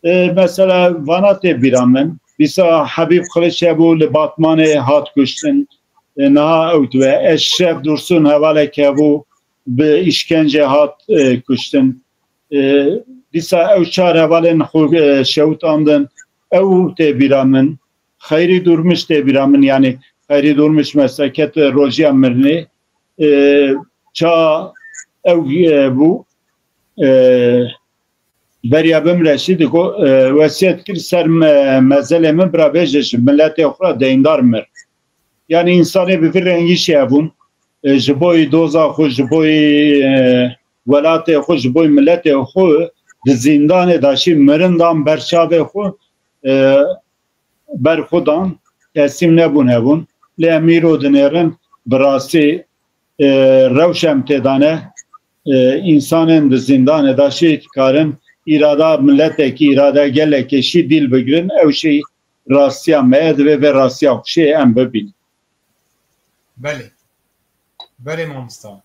E, mesela vana tê bîra min. Dîsa Hebîb Xiliç hebû li Batmanê hat kuştin. E, niha ew dibe. Eşref Dursun hevalek hebû bi îşkence hat, e, kuştin. E, dîsa ew çar hevalên xwe, e, şewitandin. Ew tê bîra min. Xeyrî Durmiş tê bîra min. Yanî Xeyrî Durmiş mesela ket rojiya mirinê. E, ça ew, e, bû, e, beriya bimre jî digo, e, wesiyet kir ser me-, mezelê min bira bêje ji miletê xwe re deyndar mir. Yanî însanê bi vî rengî jî hebûn, e, ji bo î doza xwe, ji bo î, e, welatê xwe, ji bo î miletê xwe di zîndanê de jî mirin dan ber çavê xwe, e, ber xwe dan, teslîm nebûn hebûn. Lê em îro dinêrin, bi rastî, e, rewş em tê dane, e, însanên di zîndanê de şî dikarin îrada miletekî, îrada gelekê şî dîl bigirin, ew şî rastiya me ye, divê vê rastiya xwe şî em bibînin. Belê. Belê mamosta.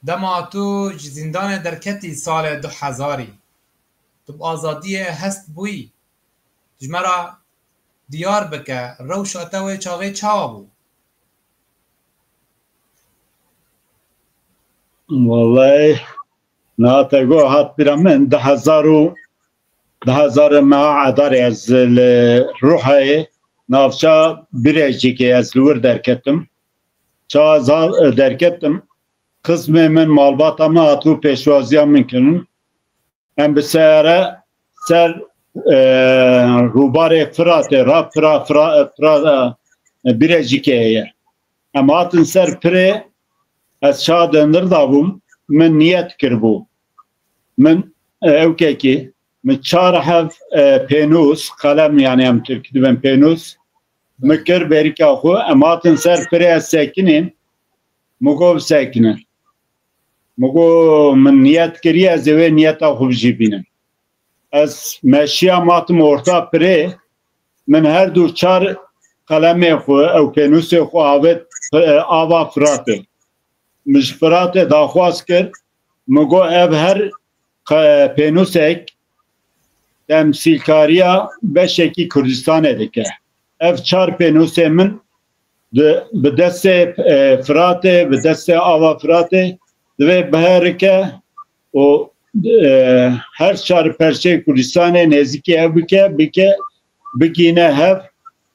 Dema tu ji zîndanê derketî salê du hezarî, tu bi azadiyê hest bûyî? Ji me re diyar bike, rewşa te wê çaxê çawa bû? Wallahî, niha te got hat bîra min, du hezar û Di hezar meha Edarê ez li Ruhayê navça Birêcikê ez li wir derketim. Ça ez ha-, derketim, xizmê min, malbata min hatibû pêşwaziya min kirin. Em bi seyare ser, e, rûbarê Firatê re, Fira, Fira, Fira, e, Birêcikê heye. Em hatin ser pirê, ez ça dindir dabûm, min niyet kiribû. Min, e, ewkekî, min çar heb, e, pênûs, qelem, yani em tirkî dibin pênûs, min kir bêrîka xwe, em hatin ser pirê ez sekinîm, min got bisekinin. Min got, min niyet kiriye, ez ê wê niyeta xwe bijîbînim. Ez meşiya, hatim orta pirê, min her du çar qelemê xwe, ew pênûsê xwe avêt, e, ava Firatê. Min ji Firatê daxwaz kir, min got, ev her qe-, pênûsek temsîlkariya beşekî Kurdistanê dike. Ev çar pênûsê min di, bi destê, e, Firatê, bi destê ava Firatê divê biherike û, e, her çar perçeyê Kurdistanê nêzîkî hev bike, bike, bigîne hev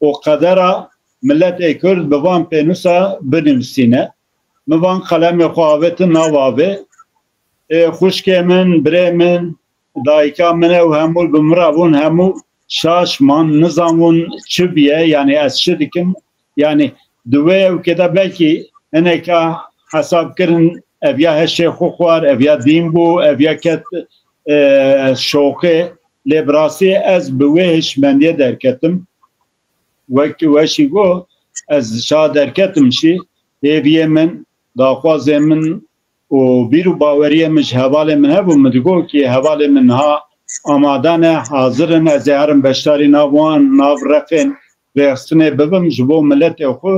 û qedera miletê Kurd bi van pênûsa binivîsîne. Min van qelemê xwe avêtin nav avê. Ê, xwişkê min, birê min, dayika min, ew hemû bi min re bûn, hemû şaş man, nizanbûn çi biye, yani ez çi dikim. Yani di wê ewkê de belkî hineka hesab kirin, ev ya heşê xwe xwar, ev ya dîn bû, ev ya ket, e, şoqê. Lê bi rastî ez bi wê hişmendiyê derketim. Wek weşî got, ez ça derketim jî, hêviyê min, daxwazê min û bîr û baweriyê min ji hevalê min hebû. Min digot ki hevalê min niha amade ne, hazir in, ez ê herim beşdarî nav wan, nav refên rêxistinê bibim, ji bo miletê xwe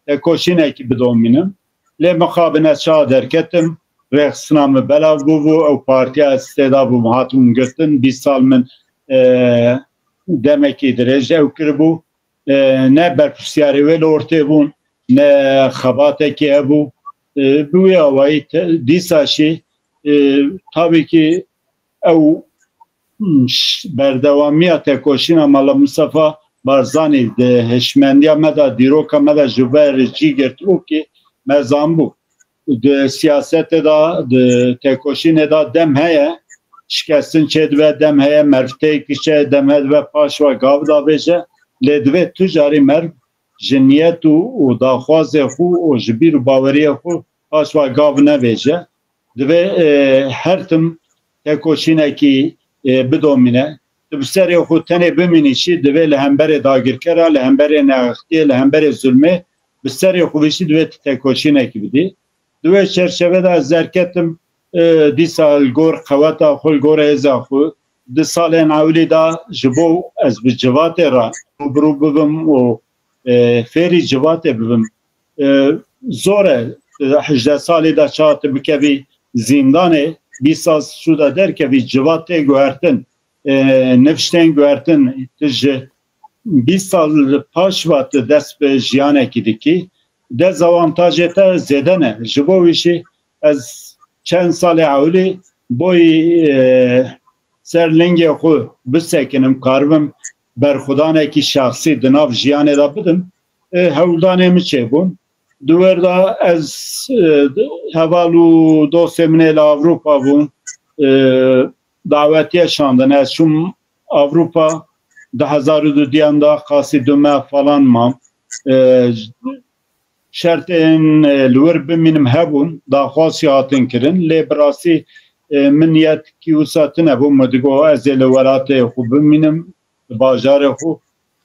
tekoşînekî bidomînim. Lê mixabin ez ça derketim, rêxistina min belav bûbû, ew partiya ez tê de bûm, hatibûm girtin, bîst sal min, e, demekî dirêj ew kiribû, e, ne berpirsyarê wê li ortê bûn, ne xebatekî hebû. E, bi wê awayî te-, dîsa jî, e, tabî ki ew, hmm, ş-, berdewamiya tekoşîna Mala Mistefa Barzanî di hişmendiya me de, dîroka me de ji ber cî girtibû ki me zanbû. Di siyasetê de, di tekoşînê de dem heye, şikestin çêdibe, dem heye merv têk diçe, dem heye dibe paşva gav davêje, lê divê tu carî merv ji niyet û, û daxwazê xwe û ji bîr û baweriyê xwe paşva gav nevêje. Divê, e, her tim tekoşînekî, e, bidomîne. Tu bi serê xwe tenê bimînî jî divê li hemberê dagirkera, li hemberê nextiyê, li hemberê zulmê bi serê xwe ve jî divê tu tekoşînekî bidî. Di wê çerçeve de ez derketim, e, dîsa li gor qeweta xwe, li gor hêza xwe, di salên ewilî de ji bo ez bi civatê re rûbirû bibim û, e, fêrî civatê bibim, e, zor e. Hejdeh salî de çawa tu bikevî zîndanê, bîst sal şû de derkevî, civat tê guhertin, e, nifş tên guhertin, tu ji bîst sal paş ve tu dest bi jiyanekî dikî, dezawantajê te zêde ne. Ji bo wî jî ez çend salê ewilî boyî, e, ser lingê xwe bisekinim, karibim berxwedanekî şexsî di nav jiyanê de bidim, e, hewldanê min çêbûn. Di wir de ez, e, heval û dostê min ê li Ewropa bûn, e, dawetiye şandin. Ez çûm Ewropa, di hezar û dudiyan de qasî du meh falan mam. E, şertên, e, li wir bimînim hebûn, daxwaz jî hatin kirin. Lê bi rastî, e, min niyetkî wisa tune bû. Min digot, ez ê li welatê xwe bimînim, li bajarê xwe.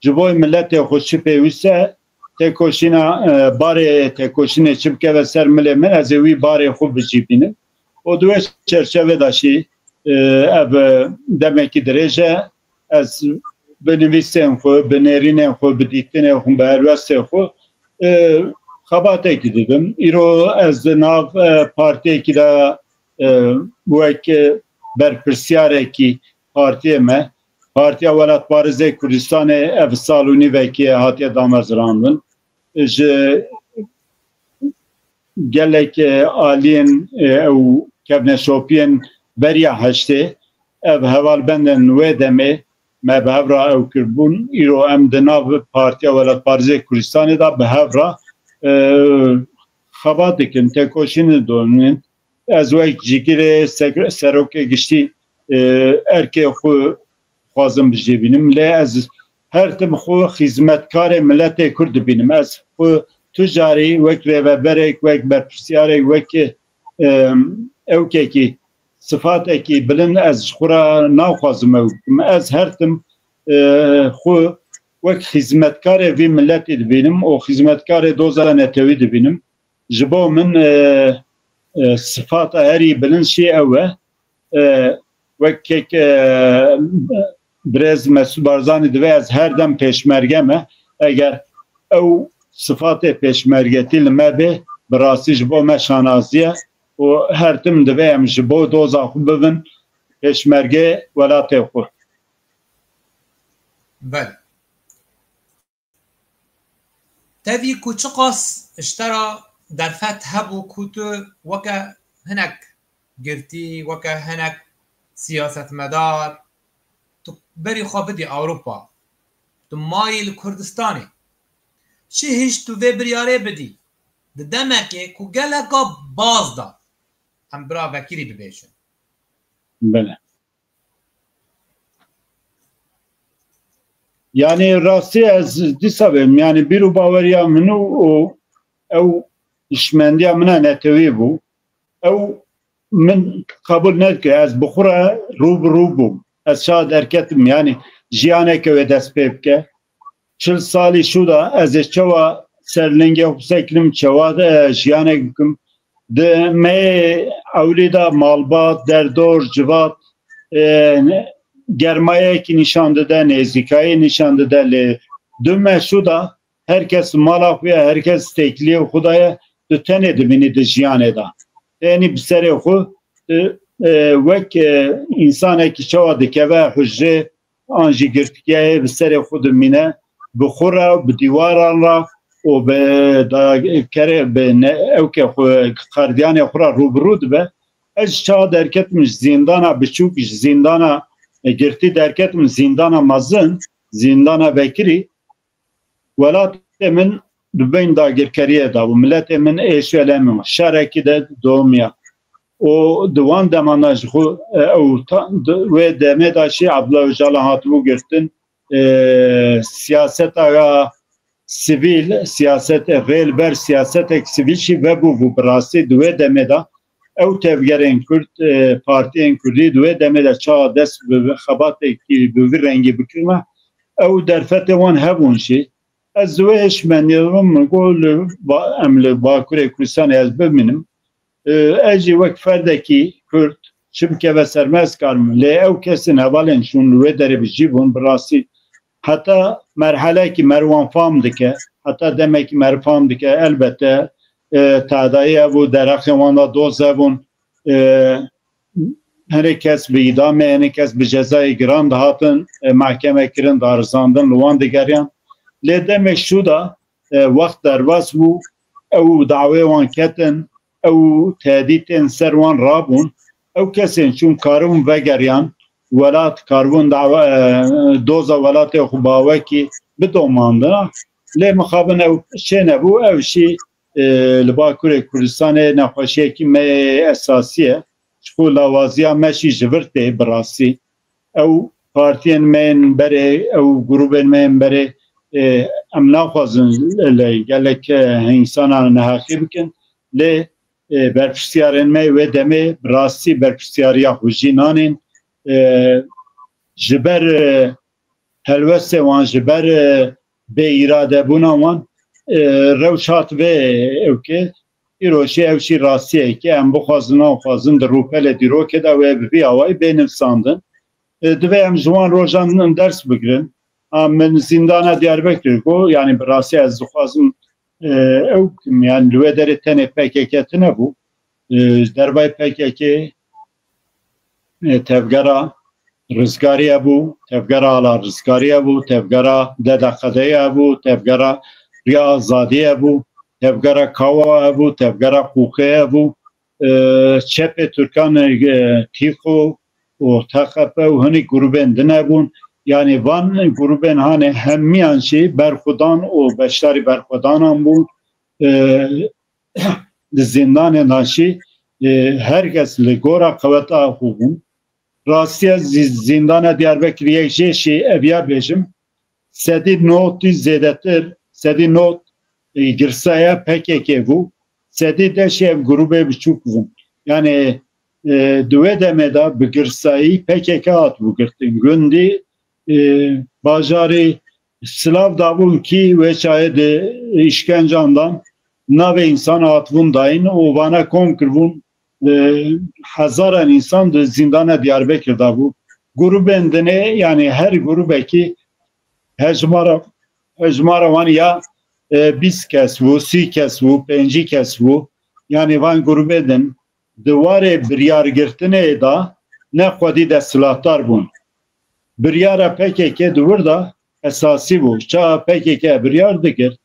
Ji bo miletê xwe çi pêwîst e, têkoşîna, e, barê têkoşînê çi bikeve ser milê min, ez ê wî barê xwe bijîbînim. Û di wê çerçevê de jî, e, ev, e, demekî dirêj e. Ez bi nivîsên xwe, bi nêrînên xwe, bi dîtinên xwe, bi helwestên xwe, e, xebatekî didim. Îro ez di nav, e, partiyekî de, e, wek, e, berpirsiyarekî partiyê me, Partiya Welatparêzê Kurdistanê, ev sal û nîvekê hatiye damezrandin. Ji gelek, e, aliyên, e, ew kevneşopiyên beriya heştê, ev hevalbendên wê demê me bi hev re ew kirbûn. Îro em di nav Partiya Welatparêzê Kurdistanê de bi hev re, e, xebat dikin, tekoşînê dibînin. Ez wek cîgirê sek-, serokê giştî, e, erkê xwe dixwazim bijî bînim. Lê ez her tim xwe xizmetkarê miletê Kurd dibînim. Ez xwe tu carî wek rêveberek, wek berpirsiyarek, wek, e, ewkekî, sifatekî bilind ez ji xwe re naxwazim ew bikim. Ez her tim, e, xwe wek xizmetkarê vî miletî dibînim û xizmetkarê doza netewî dibînim. Ji bo min, e, e, sifata herî bilind jî ew e. E, wek kek, e, birêz Mesûd Barzanî divê ez her dem pêşmerge me. Eger ew sifatê pêşmergetî li me bê, bi rastî ji bo me şanazî ye û her tim divê em ji bo doza xwe bibin pêşmergê welatê xwe. Belê. Tevî ku çiqas ji te re derfet hebû ku tu weke hinek girtî, weke hinek siyasetmedar, tu berî xwe bidî Ewropa, tu mayî li Kurdistanê, çi hişt tu vê biryarê bidî di demekê ku geleka baz da, em bira vekirî bibêjin? Bele. Yani rastî ez dîsa bêm. Yani bîr û baweriya min û, û ew hişmendiya min a netewî bû. Ew min qebûl nedike. Ez bi xwe re rû bi rû bûm. Ez çawa derketim, yani jiyaneke wê dest pê bike. Çil salî şû de ez ê çawa ser lingê xwe bisekinim, çawa, e, jiyanek bikim. Di me ewlî de malbat, derdor, civat, e, germayekî nîşan dide, nêzîkayî nîşan dide, lê di me şû de her kes mala xwe ye, her kes têkiliyê xwe de ye, tu tenê dibînî di jiyanê de. Tenî bi serê xwe, e, e, wek, e, însanekî çawa dikeve hujrê, an jî girtikiyayê bi serê xwe dimîne, bi xwe re, bi dîwaran re û bi dakerê, bi ne-, ewkê xwe, qerdiyanê xwe re rû bi rû dibe. Ez ji çawa derketim ji zîndana biçûk, ji zîndana girtî derketim zîndana mezin, zîndana vekirî. Welatê min di bin dagirkeriyê de bû. Miletê min êş û elem bû. Şerekî de domiya. Û di wan deman de ji xwe, e, ew ta-, di wê demê de jî Abdullah Ocalan hatibû girtin, e, siyaseta ya sivîl, siyaset, rê li ber siyasetek sivîl jî vebûbû bi rastî di wê demê de. Ew tevgerên Kurd, e, partiyên Kurdî di wê demê de çawa dest bi xebatekî bi vî rengî bikirine, ew derfetê wan hebûn jî. Ez wê hişmendî min got li ba-, em li Bakurê Kurdistanê ez bimînim. E, ez jî wek ferdekî Kurd çi bikeve ser me ez karim. Lê ew kesên hevalên şûn li wê derê bijî bûn, bi rastî heta merhelekî me wan fam dike, heta demekî me fam dike, elbette, e, tadayî hebû, derexê wan de doz hebûn, e, hinek kes bi îdamê, hinek kes bi cezayê giran dihatin, e, mahkeme kirin, darizandin, li wan digeriyan. Lê demê şû de, e, wext derbas bû, ew dawê wan ketin, ew tehdîtên ser wan rabûn. Ew kesên çûn karibûn vegeriyan, welat karibûn dawa, e, doza welatê xwe bawekî bidomandina. Lê mixabin ew çê nebû, ew jî, e, li Bakurê Kurdistanê nexweşiyekî me yê esasî ye. Ji xwe lawaziya me jî ji vir tê bi rastî. Ew partiyên me yên berê, ew grûbên me yên berê, e, em naxwazin li gelek, e, însana neheqî bikin. Lê, e, berpirsiyarên me wê demê bi rastî berpirsiyariya xwe jî nanên. E, ji ber, e, helwestê wan, ji ber, e, bêîradebûna wan, e, rewş hat vê ewkê. Îro jî ew jî rastiyekê, em bixwazin, naxwazin, di rûpelê dîrokê de wê bi vî awayî bê nivîsandin. E, divê em ji wan rojan ders bigirin. A min zîndana Diyarbekirê got, yani bi rastî ez dixwazim, e, ew kim, yani li wê derê tenê P K K tune bû. E, ji dervayî P K K, e, tevgera Rizgarî hebû, tevgera Ala Rizgarî hebû, tevgera Dede Qedeyê hebû, tevgera Riya Azadî hebû, tevgera Kawa hebû, tevgera Qûxê hebû, e, çepê Tirkan, e, Tîxo, û T K P û hinî grûbên din hebûn. Yanî van grûbên hanê hemiyan jî berxwedan û beşdarî berxwedanan bûn. E, di zîndanê de jî, e, her kes li gora qeweta xwe bûn. Rastiya zî-, zîndana Diyarbekirê yek jê jî eviya bêjim, sedî notî zêdetir, sedî not, e, girsaya P K K bû, sedî deşî ev grûbê biçûk bûn. Yanî, e, di wê demê de bi girsayî P K K hatibû girtin. Gundî, e, bajarî silav dabûn kî wê çayê di îşkencan dan navê însan hatibûn dayîn û vana kom kiribûn, e, hezaran însan di zîndana Diyarbekir de bû. Grûbên dinê, yanî her grûbekî hejmara, hejmara wan ya, e, bîst kes bû, sî kes bû, pêncî kes bû. Yanî van grûbê din di warê biryargirtinê de ne xwedî desthilatdar bûn. Biryara P K K di wir de esasî bû. Çawa P K K biryar dikir,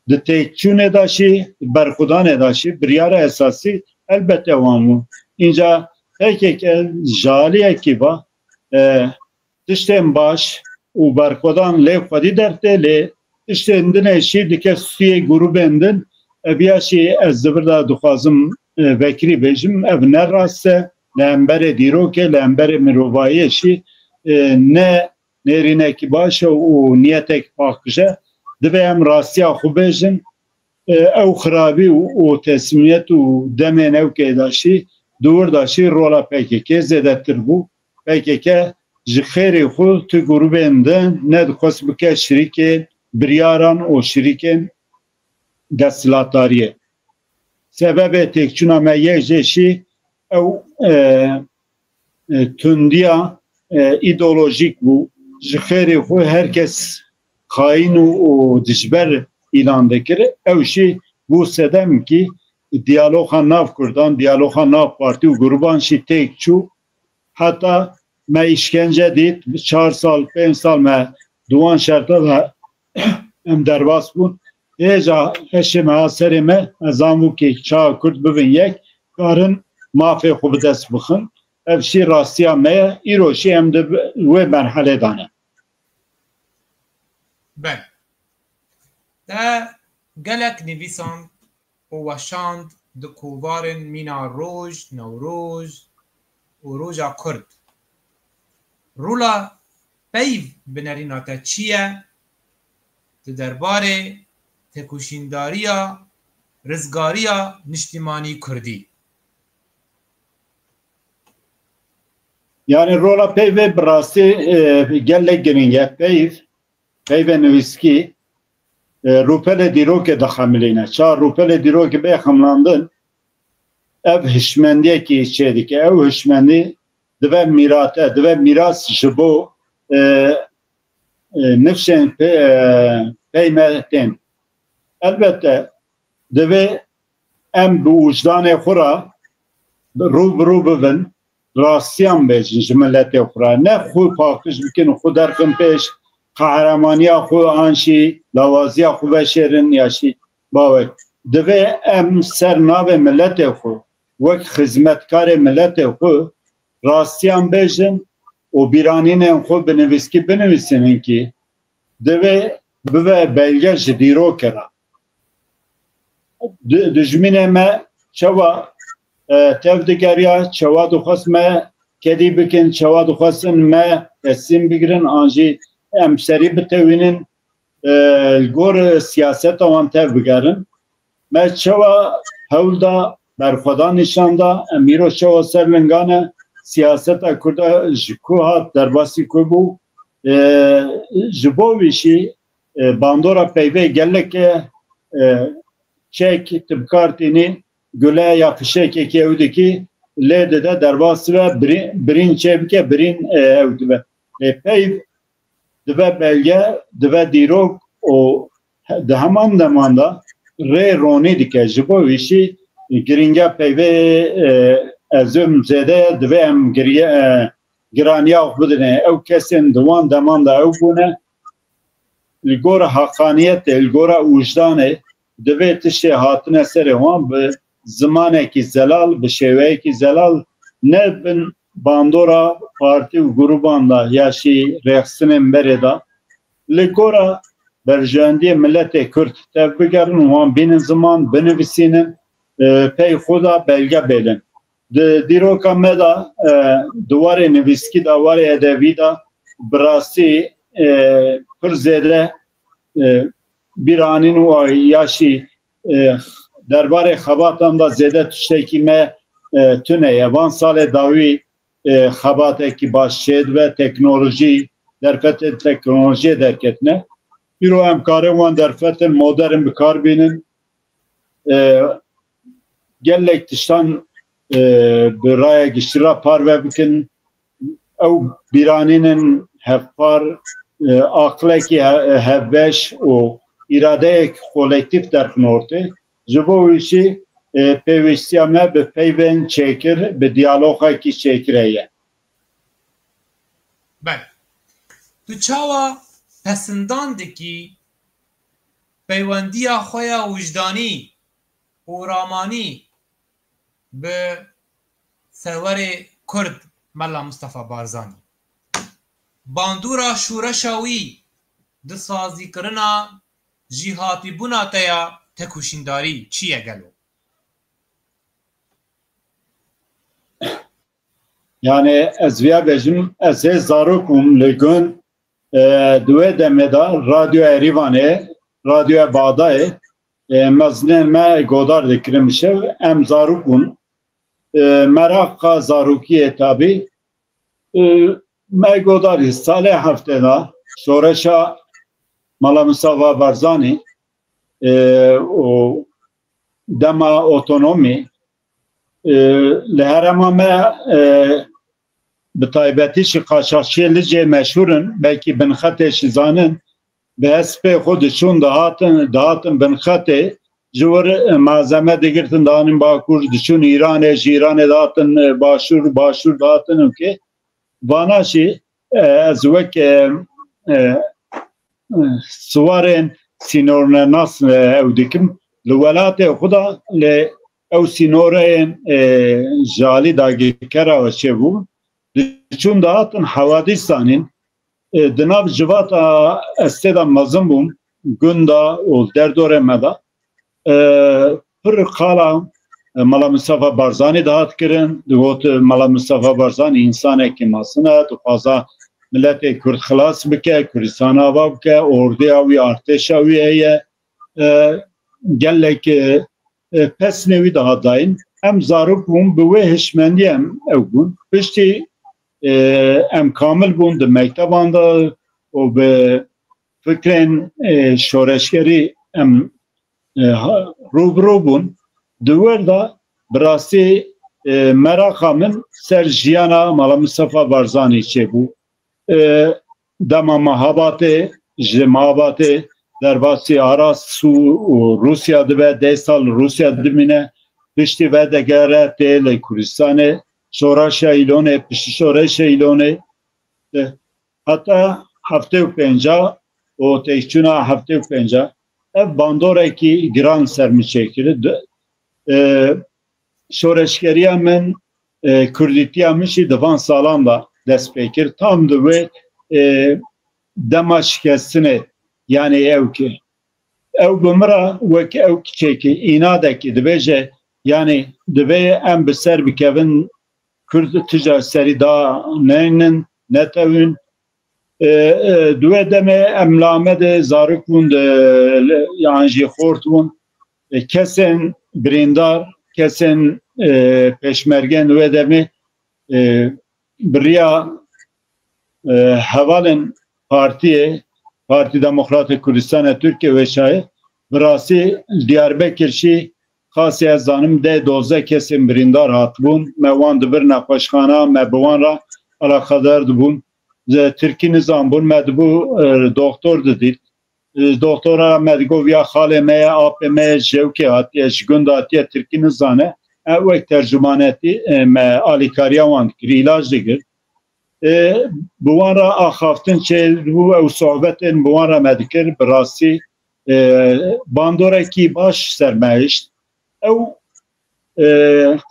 di têkçûnê de jî, di berxwedanê de jî biryara esasî elbette wan bû. Înca P K K ji aliyekî ve, e, tiştên baş û berxwedan lê xwedî dertê, lê tiştên dinê jî dike stûyê grûbên din. Eviya jî ez di vir de dixwazim, e, vekirî bêjim, ev ne rast e, li hemberê dîrokê, li hemberê mirovahiyê jî, e, ne nêrînekî baş e û niyetek paqij e. Divê em rastiya xwe bêjin. E, ew xirabî û, û teslîmiyet û demên ewkê de jî, di wir de jî rola P K K zêdetir bû. P K K ji xêrê xwe tu grûbên din nedixwest bike şirîkên biryaran û şirîkên desthilatdariyê. Sebebê têkçûna me yek jê jî ew, e, e, tundiya, e, îdeolojîk bû. Ji xêrê xwe her kes xayîn û, û dijber îlan dikir. Ew jî bû sedem kî diyaloga nav Kurdan, diyaloga nav partî û grûban jî têk çû. Heta me îşkence dît, çar sal, pênc sal me di wan şerta de em derbas bûn. Hêja hişê me ha serê me, ez zanibû kê çawa Kurd bibin yek, karin mafê xwe bi dest bixin. Ev jî rastiya me ye. Îro jî em di wê merhelê de ne. Belê. Te gelek nivîsand û weşand di kovarên mîna roj, newroj û roja Kurd. Rola peyv bi nerîna te çi ye di derbarê tekoşîndariya rizgariya niştimanî kurdî? Yanî rola peyvê bi rastî, e, gelek giring e. Peyv, peyvê nivîskî, e, rûpelê dîrokê dixemilîne. Ça rûpelê dîrokê bê xemlandin, ev hişmendiyekî çêdike. Ew hişmendî dibe mîrate, dibe mîras ji bo, e, e, nifşên pê, e, pey me tên. Elbette, divê em bi wijdanê xwe re rû bi rû bibin, rastiyan bêjin ji miletê xwe re. Ne xwe paqij bikin, xwe derxin pêş, qehramaniya xwe an jî lawaziya xwe veşêrin ya jî bawek. Divê em ser navê miletê xwe, wek xizmetkarê miletê xwe rastiyan bêjin û bîranînên xwe bi nivîskî binivîsînin kî divê bibe belge ji dîrokê re. Di-, dijminê me çawa, e, tev digeriya, çawa dixwest me kedî bikin, çawa dixwestin me teslîm bigirin, an jî em serî bitewînin, e, li gor siyaseta wan tev bigerin. Me çawa hewl da, berxwedan nîşan da, em îro çawa ser linga ne, siyaseta Kurda ji ku hat, derbasî ku bû, e, ji bo vî jî, e, bandora peyvê gelek e, e, çek tu bi kar tînî, gule ya fişekekê ew dikî, lê dide derbas dibe, birî-, birîn çêbike, birîn, e, ew dibe. Lê peyv dibe belge, dibe dîrok û he-, di heman deman de rê ronî dike. Ji bo vî jî giringiya peyvê, e, ez û zêde ye, divê em giriye, e, giraniya xwe bidinê. Ew kesên di wan deman de ew bûne, li gora heqaniyetê, li gora wijdanê divê tiştê hatine serê wan bi zimanekî zelal, bi şêweyekî zelal, ne bin bandora partî û grûban de ya jî rêxistinên berê de li gora berjewendiyê miletê Kurd tevbigerin û wan bînin ziman, binivîsînin, e, pey xwe de belge bêlin. Di dîroka me de, e, di warê nivîskî de, warê edebî de bi rastî, e, pir zêde, e, bîranîn û ya jî, e, derbarê xebatan de zêde tiştekî me, e, tune ye. Van salê dawî, e, xebatekî baş çêdibe, teknolojî, derfetên teknolojiyê derketine. Îro em karin wan derfetên modern bi kar bînin. E, gelek tiştan, e, bi raya giştî re parve bikin. Ew bîranînin hevpar, e, aqilekî he-, hevbeş û îradeyek kolektîf derxin ortê. Ji bo wî jî, e, pêwîstiya me bi peyvên çêkir, bi diyalogekî çêkir heye. Belê. Tu çawa pesindan dikî peywendiya xwe ya wijdanî û ramanî bi Serwerê Kurd Mela Mistefa Barzanî? Bandora şoreşa wî di sazîkirina jîhatîbûna te ya tekoşîndarî çi ye gelo? Yani ez viya bêjim, ez hê zarok bûm li gund, e, di wê demê de Radyoya Erîvanê, Radyoya Bağdayê, e, mezinên me godar dikirin bi şev, em zarok bûn. E, meraqa zarokiyê tabî, e, me godar salê heftê de şoreşa Mala Mistefa Barzanî, e, û dema otonomî, e, li herêma me, e, bi taybetî jî qaçaxçiyê Licê meşhûr in, belkî Binxetê jî zanin, bi hespê xwe diçûn dihatin, dihatin Binxetê, ji wir, e, malzeme digirtin dihatin Bakur, diçûn Îranê, ji Îranê dihatin, e, Başûr, Başûr dihatin û kê. Vana jî, e, ez wek, e, e, siwarên sînornenas, e, ew dikim. Li welatê xwe de lê ew sînoreyên, e, ji alî dagirkera çêbû, diçûn dihatin hewadîs zanîn. E, di nav civata ez tê de mezin bûm, gunda û derdorê me de, e, pir qala, e, Mala Mistefa Barzanî dihat kirin, digot, e, Mala Mistefa Barzanî însanekî mezin e, dixwaza miletê Kurd xilas bike, Kurdistan ava bike, ordeya wî, artêşa wî heye, e, gelek, e, e, pesnê wî dihat dayîn. Em zarok bûn, bi wê hişmendî em ew bûn. Piştî, e, em kamil bûn di mekteban de û bi fikrên, e, şoreşgerî em, e, ha-, rûbirû bûn. Di wir de bi rastî, e, meraqa min ser jiyana Mala Mistefa Barzanî çêbû. E, dema Mehabatê, ji Mehabatê derbasî Aras û, û Rûsya dibe, deh sal Rûsya dimîne, piştî vedigere tê li Kurdistanê, şoreşa Îlonê, piştî şoreşa Îlonê, e, heta heftê û pênca û têkçûna heftê û pênca, ev bandorekî giran ser min çêkir. Di, e, şoreşgeriya min, e, kurdîtiya min jî di van salan de dest pê kir. Tam di wê, e, dema şikestinê, yani ew ki, ew bi min re wek ew kiçekî, înadekî dibêje, yani divê em bi ser bikevin, Kurd tija serî da neynin, netewin. E, e, di wê demê em li Amedê zarok bûn, di, li, yan jî xort bûn. E, kesên birîndar, kesên, e, pêşmergên wê demê, e, bi riya, e, hevalên partiyê, Partî Demokratê Kurdistana Tirkiye wê çayê, bi rastî li Diyarbekir jî qasî ez zanim deh dozdeh kesên birîndar hatibûn. Me wan dibir nexweşxana, me bi wan re eleqedar dibûn. Tirkî nizanbûn, me dibû, e, doktor didît. E, doktora me digot, ya xalê me ye, apê me ye, ji ewkê hatiye, ji gund hatiye, Tirkî nizane. E, wek tercûmanetî, e, me alîkariya wan dikir, îlac digir. E, bi wan re axaftin çêdibû, ew sohbetên bi wan re me dikir, bi rastî, e, bandorekî baş ser me hişt. Ew, e,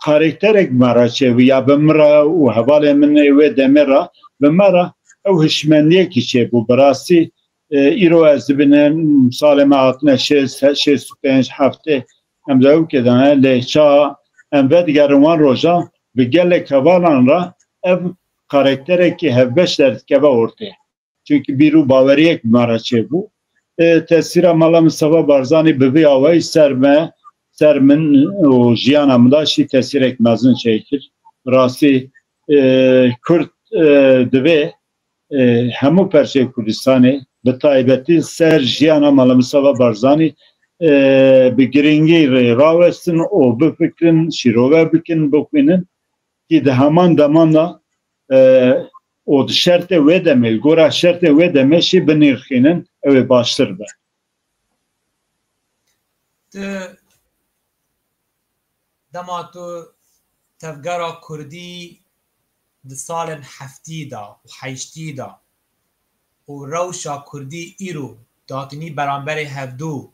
karakterek bi me re çêbû, ya bi min re û hevalên min ê wê demê re, bi me re ew hişmendiyekî çêbû. Bi rastî, e, îro ez dibînim, salê me hatine şêst, şêst û pênc, heftê, em di ew kê de ne, lê çawa em vedigerin wan rojan, bi gelek hevalan re ev karakterekî hevbeş derdikeve ortê. Çunkî bîr û baweriyek bi me re çêbû. E, tesîra Mala Mistefa Barzanî bi vî awayî ser me, ser min û jiyana min de jî tesîrek mezin çêkir. Bi rastî, e, Kurd, e, divê, e, hemû perçeyê Kurdistanê, bi taybetî ser jiyana Mala Mistefa Barzanî, e, bi girîngî rê rawestin û bifikirin, şîrove bikin, bixwînin. Kî di heman deman de, e, û di şertê wê demê, li gora şertê wê demê jî binirxînin, ew ê baştir be. Tu dema tu tevgera kurdî di salên heftî de û heştî de û rewşa kurdî îro datinî beramberê hevdû,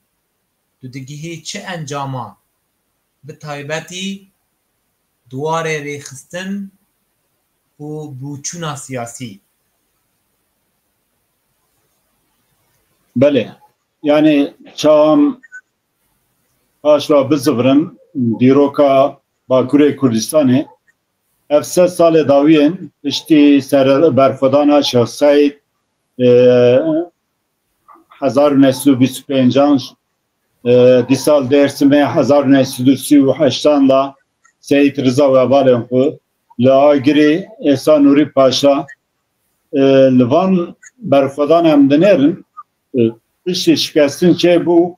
tu digihî çi encaman, bi taybetî di warê rêxistin û bûçûna siyasî? Belê. Yani çawa em paş ve bizivirin dîroka Bakurê Kurdistanê. Ev sed salê dawiyên piştî ser berxwedana Şêx Seîd, e, hezar û neh sed û bîst û pêncan, e, dîsa li Dêrsimê hezar û neh sed û sî û heştan de Seyîd Riza û hevalên xwe, li Agirî Êsa Nûrî Paşa, e, li van berxwedan em dinêrin, e, piştî şikestin çêbû,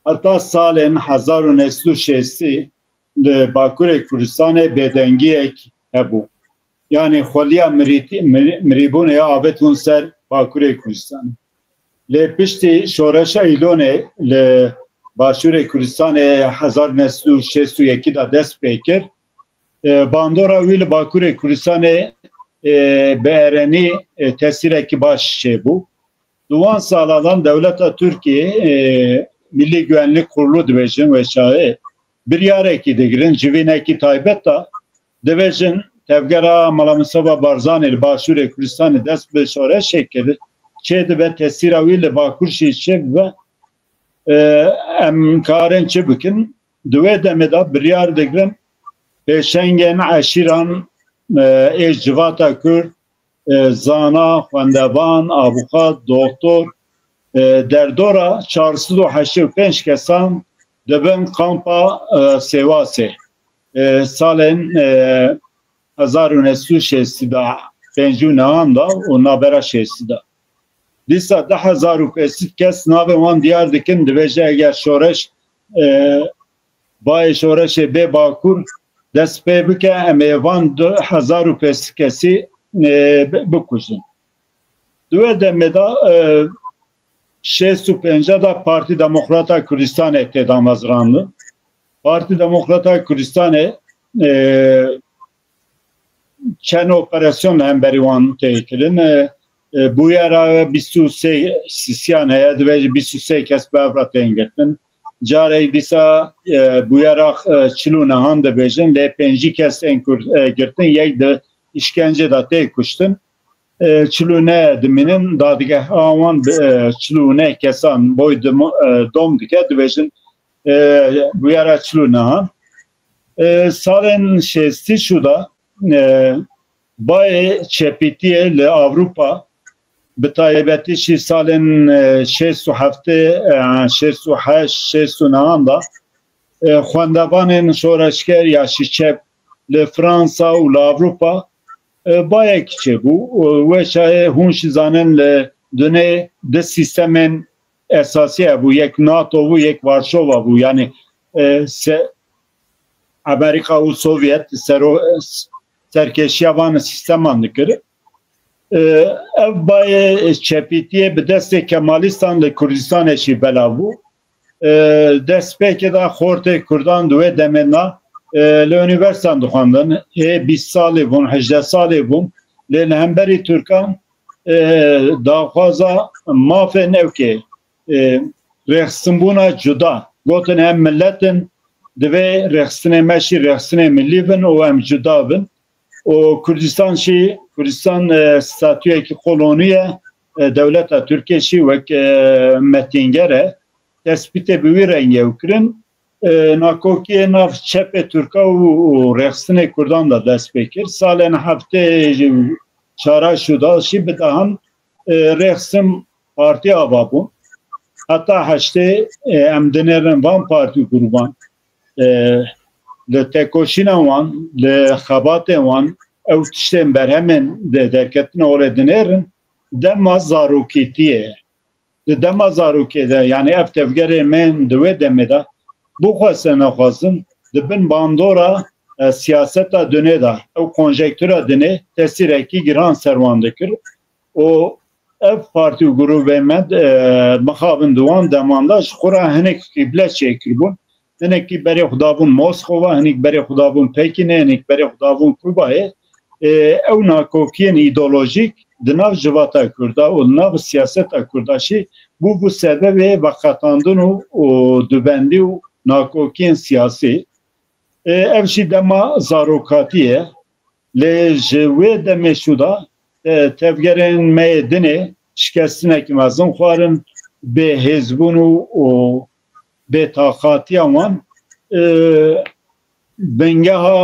heta salên hezar û neh sed û şêstî li Bakurê Kurdistanê bêdengiyek hebû. Yanî xweliya mirîtî-, mirî-, mirîbûnê ya avêt hûn ser Bakurê Kurdistanê. Lê piştî şoreşa Îlonê li Başûrê Kurdistanê hezar neh sed û şêst û yekî de dest pê kir, e, bandora wî li Bakurê Kurdistanê, e, bi erenî, e, tesîrekî baş çêbû. Di wan saladan dewleta Tirkiyê, e, Milli Güvenlik Kurulu dibêjin wê çaxê, biryarekî digirin, civînekî taybet de dibêjin, tevgera Mala Mistefa Barzanî li Başûrê Kurdistanê dest bi şoreşê kir, çêdibe tesîra wî li Bakur jî çêbibe, e, em karin çi bikin? Di wê demê de biryar digirin pêşengên eşîran, e, ê civata Kurd, e, zana, xwendevan, avukat, doktor, e, derdora çar sed û heştê û pênc kesan di bin kampa, e, Sêwasê, e, salên, e, hezar û neh sed û şêstî de, pêncî û nehan de û navbera şêstî de. Dîsa du hezar û pênc sed kes navê wan diyar dikin, dibêje eger şoreş, e, bayê şoreşê bê Bakur dest pê bike, em ê van du hezar û pênc sed kesî, e, bi-, bikujin. Di wê demê de, e, şêst û pênc de Partî Demokrata Kurdistanê tê damezrandin. Partî Demokrata Kurdistanê, e, çend operasyon li hemberî wan tê kirin. E, e, bûyera bîst û sê sisiyan heye, divê jî bîst û sê kes bi hev re tên girtin. Carek dîsa, e, bûyera, e, çil û nehan dibêjin, lê pêncî kes tên kur-, e, girtin, yek di îşkence de tê kuştin. E, çil û neh dimînin, dadgeha wan bi, e, çil û neh kesan boy dimo-, e, dom dike, dibêjin, e, bûyera çil û nehan. E, salên şêstî şû de, e, bayê çepîtiyê li Ewropa, bi taybetî jî salên, e, şêst û heftê, e, şêst û heşt, şêst û nehan de, e, xwendevanên şoreşger ya jî çep li Fransa û li Ewropa, e, bayek çêbû. E, wê çaxê hûn jî zanin li dunê du sîstemên esasî hebû, yek nato bû, yek Varşova bû. Yanî, e, se-, Amerîka û Sovyet sero-, serkêşiya van sîsteman dikir. E, ev bayê çepîtiyê bi destê Kemalîstan li Kurdistanê jî belav bû. E, destpêkê de xortê Kurdan di wê demê de, e, li unîversîteyan dixwendin. Ê bîst salî bûn, hejdeh salî bûn. Lê li hemberî Tirkan, e, daxwaza mafên ewkê, e, rêxistinbûna cuda. Gotin em milet in, Divê rêxistinê me jî rêxistinê milî bin û em cuda bin. Û Kurdistan jî, Kurdistan, e, statuyekî kolonî ye, e, dewleta Tirkiyê jî wek, e, metînger e. Tespîtê bi wî rengî ew kirin. E, nakokiyê nav çepê Tirka û, û rêxistinê Kurdan de dest pê kir. Salên heftê çara şûda jî bi dehan, e, rêxistin partî ava bûn. Heta heştê, e, em dinêrin van partî û grûban. E, li tekoşîna wan, li xebatên wan, ew tiştên berhemên de-, derketin holê dinêrin, dema zarokîtiyê ye. Di dema zarokê de, yanî ev tevgerê me di wê demê de, bixweste nexwazin, di bin bandora, e, siyaseta dinê de, ew konjektûra dinê tesîrekî giran ser wan dikir. Û ev partî û grûbê me, e, mixabin di wan deman de ji xwe re hinek qîble çêkiribûn. Hinekî berê xwe dabûn Moskova, hinek berê xwe dabûn Pekînê, hinek berê xwe dabûn Kubayê. E, ew nakokiyên îdeolojîk di nav civata Kurda û di nav siyaseta Kurda jî bûbû sebebê veqetandin û, û dubendî û nakokiyên siyasî. E, ev jî dema zarokatî ye. Lê ji wê demê şû de, e, tevgerên me yê dinê şikestinekî mezin xwarin, bêhêzbûn û, û bêtaqatiya wan, e, bingeha,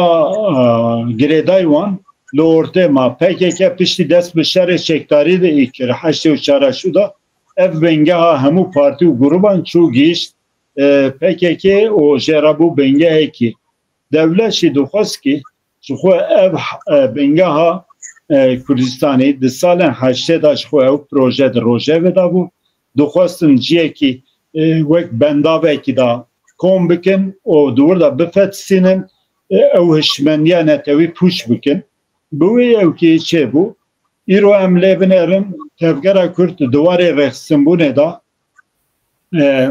e, girêdayî wan li ortê ma. P K K piştî dest bi şerê çekdarî de kir, heştê û çar şû de ev bingeha hemû partî û grûban çû gihîşt, e, P K K û jê re bû bingehekî. Dewlet jî dixwest kî ji xwe ev, e, bingeha, e, Kurdistanê di salên heştê de ji xwe ew proje di rojevê de bû. Dixwestin ciyekî, e, wek bendavekî de kom bikin û di wir de bifetisînin, e, ew hişmendiya netewî pûç bikin. Bi wê yewkê çêbû. Îro em lê binêrin, tevgera Kurd di warê rêxistinbûnê de, e,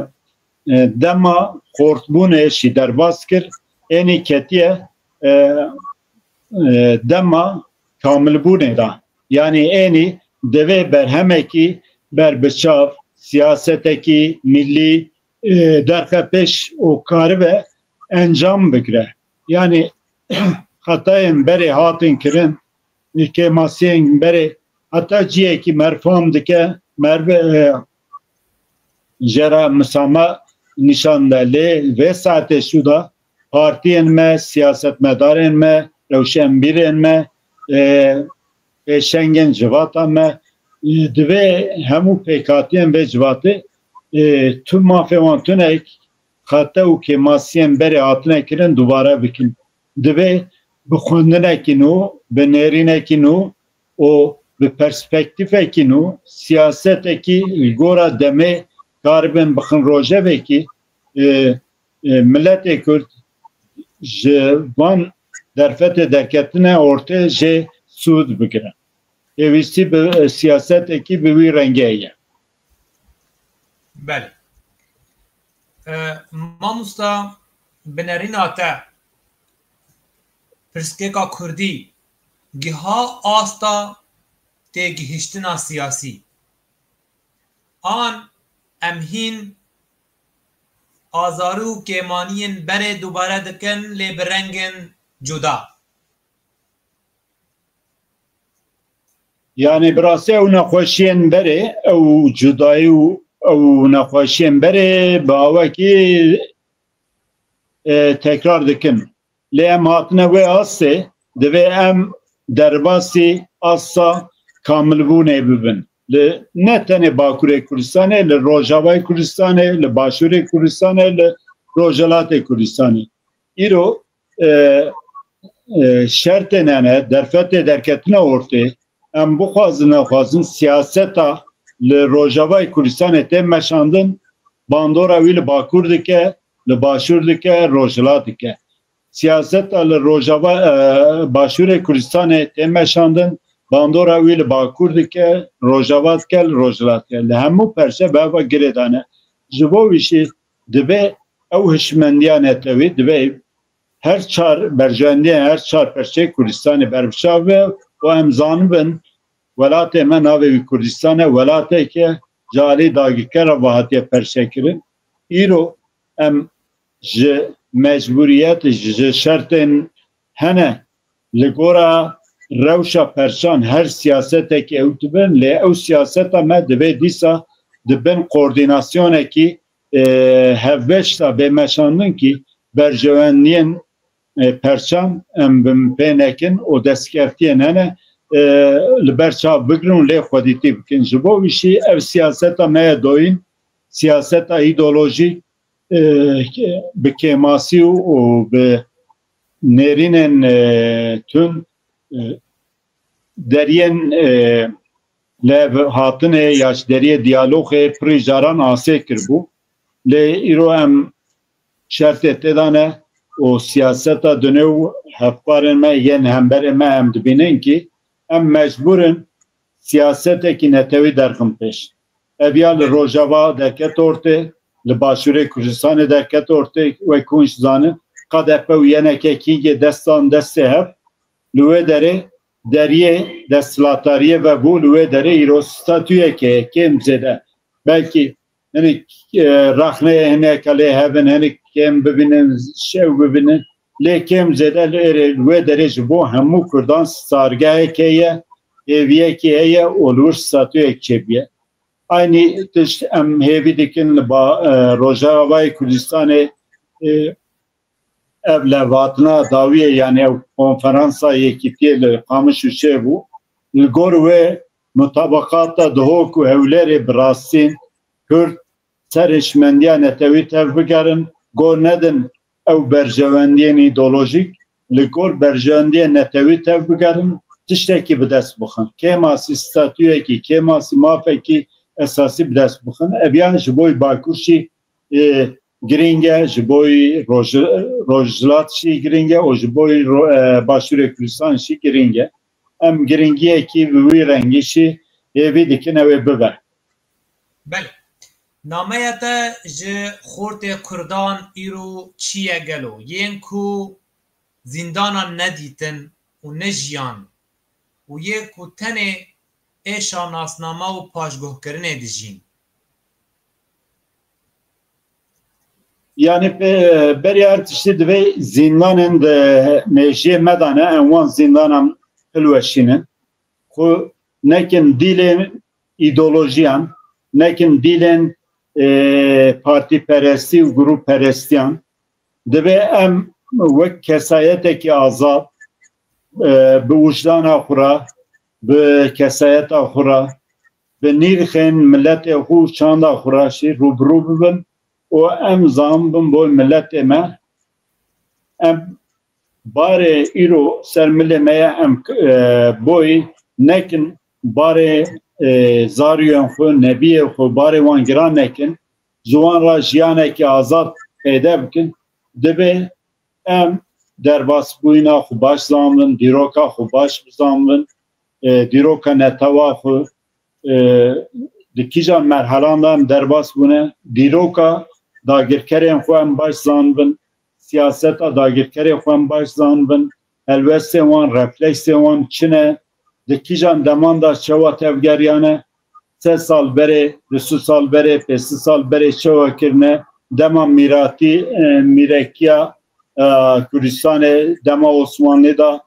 e, dema xortbûnê jî derbas kir, ênî ketiye, e, e, dema kamilbûnê de. Yanî ênî divê berhemekî berbiçav, siyasetekî milî, e, derxe pêş û karibe encam bigire. Yanî xetayên berê hatin kirin, kêmasiyên berê, heta ciyekî mer fam dike, mer, e, jê re misama nîşan de. Lê vê saetê şû de partiyên me, siyasetmedarên me, rewşenbîrên me, e, pêşengên civata me, e, divê hemû pêkhatiyên vê civatê, e, tu mafê wan tunek xete û kêmasiyên berê hatine kirin dubare bikin. Divê bi xwendinekî nû, bi nêrînekî nû û bi perspektîfekî nû siyasetekî li gora demê karibin bixin rojevekî, e, e, miletê Kurd ji van derfetê derketine ortê jê sûd bigire. Pêwîstî bi, e, siyasetekî bi wî rengî heye. Belê. E, mamosta, binerîna te, pirsgirêka kurdî giha asta têgihiştina siyasî? An em hîn azarî û kêmaniyên berê dubare dikin, lê bi rengên cuda? Yanî bi rastî ew nexweşiyên berê, ew cudayî û ew nexweşiyên berê bi awekî, e, tekrar dikin. Lê em hatine wê astê, divê em derbasî asta kamilbûnê bibin. Li ne tenê Bakurê Kurdistanê, li Rojavayê Kurdistanê, li Başûrê Kurdistanê, li Rojhilatê Kurdistanê. Îro, e, e, şertên hene, derfetê derketine ortê, em bixwazin nexwazin siyaseta li Rojavayê Kurdistanê tê meşandin, bandora wî li Bakur dike, li Başûr dike, Rojhilat dike. Siyaseta li Rojava, e, Başûrê Kurdistanê tê meşandin, bandora wî li Bakur dike, Rojava dike, li Rojhilat dike. Li hemû perçe bi heva girêdane. Ji bo wî jî divê ew hişmendiya netewî, divê her çar berjewendiyên her çar perçeyê Kurdistanê berbiçav be û em zanibin welatê me navê wî Kurdistan e, welateke ji alî dagirker re ve hatiye perçekirin. Îro em ji mecbûriyet, ji şertên hene li gora rewşa perçan her siyasetekî ew dibin, lê ew siyaseta me divê dîsa di bin koordînasyonekî, e, hevbeş de bê meşandin kî berjewendiyên, e, perçan em bi pê nekin û destkeftiyên hene, e, li ber çav bigirin û lê xwedîtî bikin. Ji bo wî jî ev siyaseta me ye doyîn, siyaseta îdeolojîk, e, bi kêmasî û, û bi nêrînên, e, tund, e, deriyên, e, levhatinê ya ji deriyê diyalogê pirî caran asê kiribû. Lê îro em şertê tê de ne û siyaseta di nêv hevparên me yên hemberê me em dibînin kî em mecbûr in siyasetekî netewî derxin pêş. Ev ya li Rojava derket ortê, li Başûrê Kurdistanê derket ortê, wek hûn jî zanin, K D P û Y N K kîngê destan destê hev, li wê derê deriyê desthilatdariyê vebû, li wê derê îro statuyek heye kêm zêde. Belkî hinek, e, rexneyê hineka lê hev in, hinek kêm bibînin, şew bibînin. Lê kêm zêde li êrê, li wê derê ji bo hemû Kurdan stargehek heye, hêviyekî heye û li wir statuyek çêbûye. Aynî tişt em hêvî dikin li ba, e, Rojavayê Kurdistanê, e, ev levhatina dawiyê, yanî ew konferansa yekîtiyê li Qamişlo çêbû. Li gor wê mutabaqata Duhok û Hewlêrê bi rastîn Kurd ser hişmendiya netewî tev bigerin, gor nedin ew berjewendiyên îdeolojîk, li gor berjewendiyên netewî tev bigerin, tiştekî bi dest bixin. Kêmasî statuyekî, kêmasî mafekî esasî bi dest bixin. Ev ya ji bo Bakur jî, e, girîng e, ji bo Roj-, Rojhilat jî girîng e û ji bo Ro-, e, Başûrê Kurdistan jî girîng e. Em girîngiyekî bi wî rengî jî hêvî dikin ew ê bibe. Belê. Nameya te ji xortê Kurdan îro çi ye gelo? Yên ku zîndanan nedîtin û nejiyan û yê ku tenê êşa nasname û paşguhkirinê dijîn. Yanî, pe-, berî her tiştî divê zîndanên di mêjiyê me de ne, em wan zîndanan hilweşînin. Xwe nekin dîlê îdeolojiyan, nekin dîlên, e, partîperestî û grûpperestiyan. Divê em wek kesayetekî azad, e, bi wijdana xwe re, bi kesayeta xwe re, bi nîrxên miletê xwe û çanda xwe re jî rûbirû bibin û em zanbin bo miletê me. Em barê îro ser milê me ye, em, e, boyî nekin barê, e, zariyên xwe, nebiyê xwe, barê wan giran nekin. Ji wan re jiyanekî azad peyde bikin. Divê em derbasbûyîna xwe baş zanbin, dîroka xwe baş bizanbin, e, dîroka netewa xwe, e, di kîjan merhelan de em derbas bûne, dîroka dagirkerên xwe em baş zanbin, siyaseta dagirkerê xwe em baş zanbin, helwestên wan, refleksên wan çi ne, di kîjan deman de çawa tevgeriyane, sed sal berê, du sed sal berê, pênc sed sal berê çawa kirine, dema mîratî, e, mîrekiya, e, Kurdistanê, dema Osmanlî de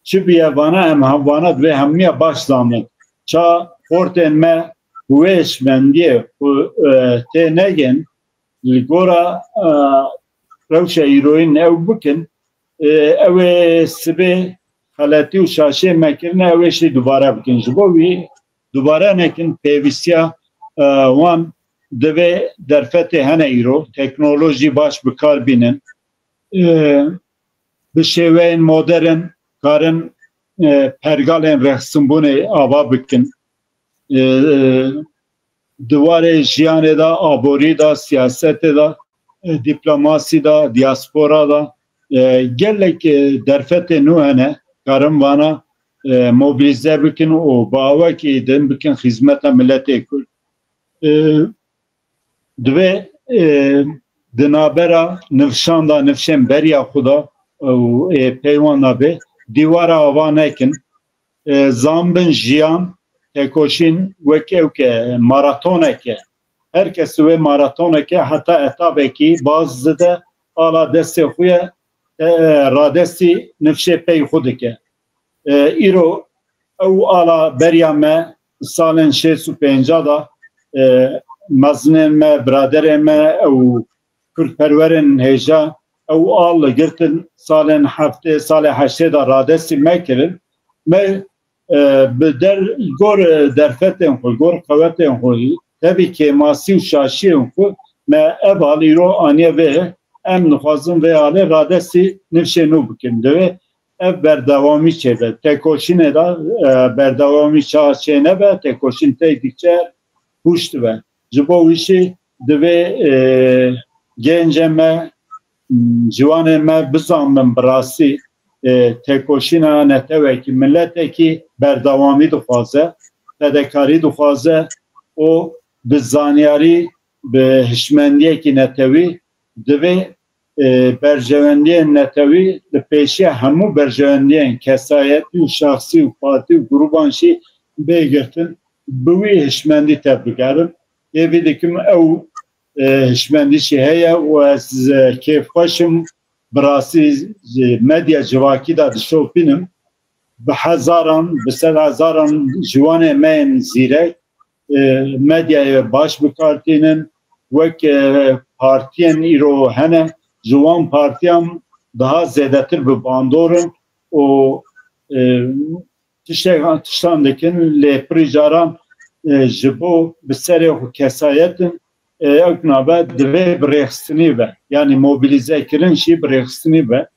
çi bûye, vana em hem vana divê hemiya baş zanbin. Ça xortên me wê hişmendiyê xwe, e, tê negin, li gora, e, rewşa îroyîn ew bikin, e, ew ê sibê xeletî û şaşiyê me kirine, ew ê jî dubare bikin. Ji bo wî dubare nekin, pêwîstiya, e, wan divê derfetê hene îro, teknolojî baş bi kar bînin. E, bi şêweyên modern karin, e, pergalên rexsinbûnê ava bikin. E, di warê jiyanê de, aborî de, siyasetê de, e, dîplomasî de, diaspora de, e, gelek, e, derfetê nû hene, karin vana, e, mobilîze bikin û bi awekî din bikin xizmeta miletê Kurd. E, divê, e, di navbera nifşan de, nifşên beriya xwe de, e, û ê peywan de bê, dîwara ava nekin. E, zanbin jiyan, tekoşîn wek ew ke maratoneke. Her kes wê maratoneke heta etapekî baz dide, ala destê xwe ye, e, radestî nifşê pey xwe dike. E, îro ew ala beriya me salên şêst û pêncî de, e, mezinên me, biraderên me, ew kurdperwerên hêja, ew al girtin salên heftê, salê heştê de radestî me kirin. Me, e, bi der, gor derfetên xwe, gor qewetên xwe, tevî kêmasî û şaşiyên xwe me ev al îro aniye vê, em dixwazin vê alê radestî nifşê nû bikin. Divê ev berdewamî çêbe. Têkoşînê de, e, berdewamî ça çênebe, têkoşîn tey diçe pûç dibe. Ji bo wî jî divê, e, gencê me, ciwanê me bizanbin bi rastî, e, têkoşîna netewekî, miletekî berdewamî dixwaze, fedekarî dixwaze û bi zanyarî, bi hişmendiyekî netewî divê, e, berjewendiyên netewî li pêşiya hemû berjewendiyên kesayetî û şexsî û partî û grûban jî bê girtin, bi wî hişmendî tevbigerin. Hêvî dikim ew, e, hişmendî jî heye û ez, e, kêfxweş im, bi rastî, e, medya civakî de dişopînim. Bi hezaran, bi sed hezaran ciwanê me yên zîrek, e, medyayê baş bi kar tînin, wek, e, partiyên îro hene, ji wan partiyan daha zêdetir bi bandor in û, e, tiştek, tiştan dikin, lê pirî caran, e, ji bo bi serê xwe kesayet in, e, ew nabe divê bi rêxistinî be. Yanî mobilîzekirin jî bi rêxistinî be.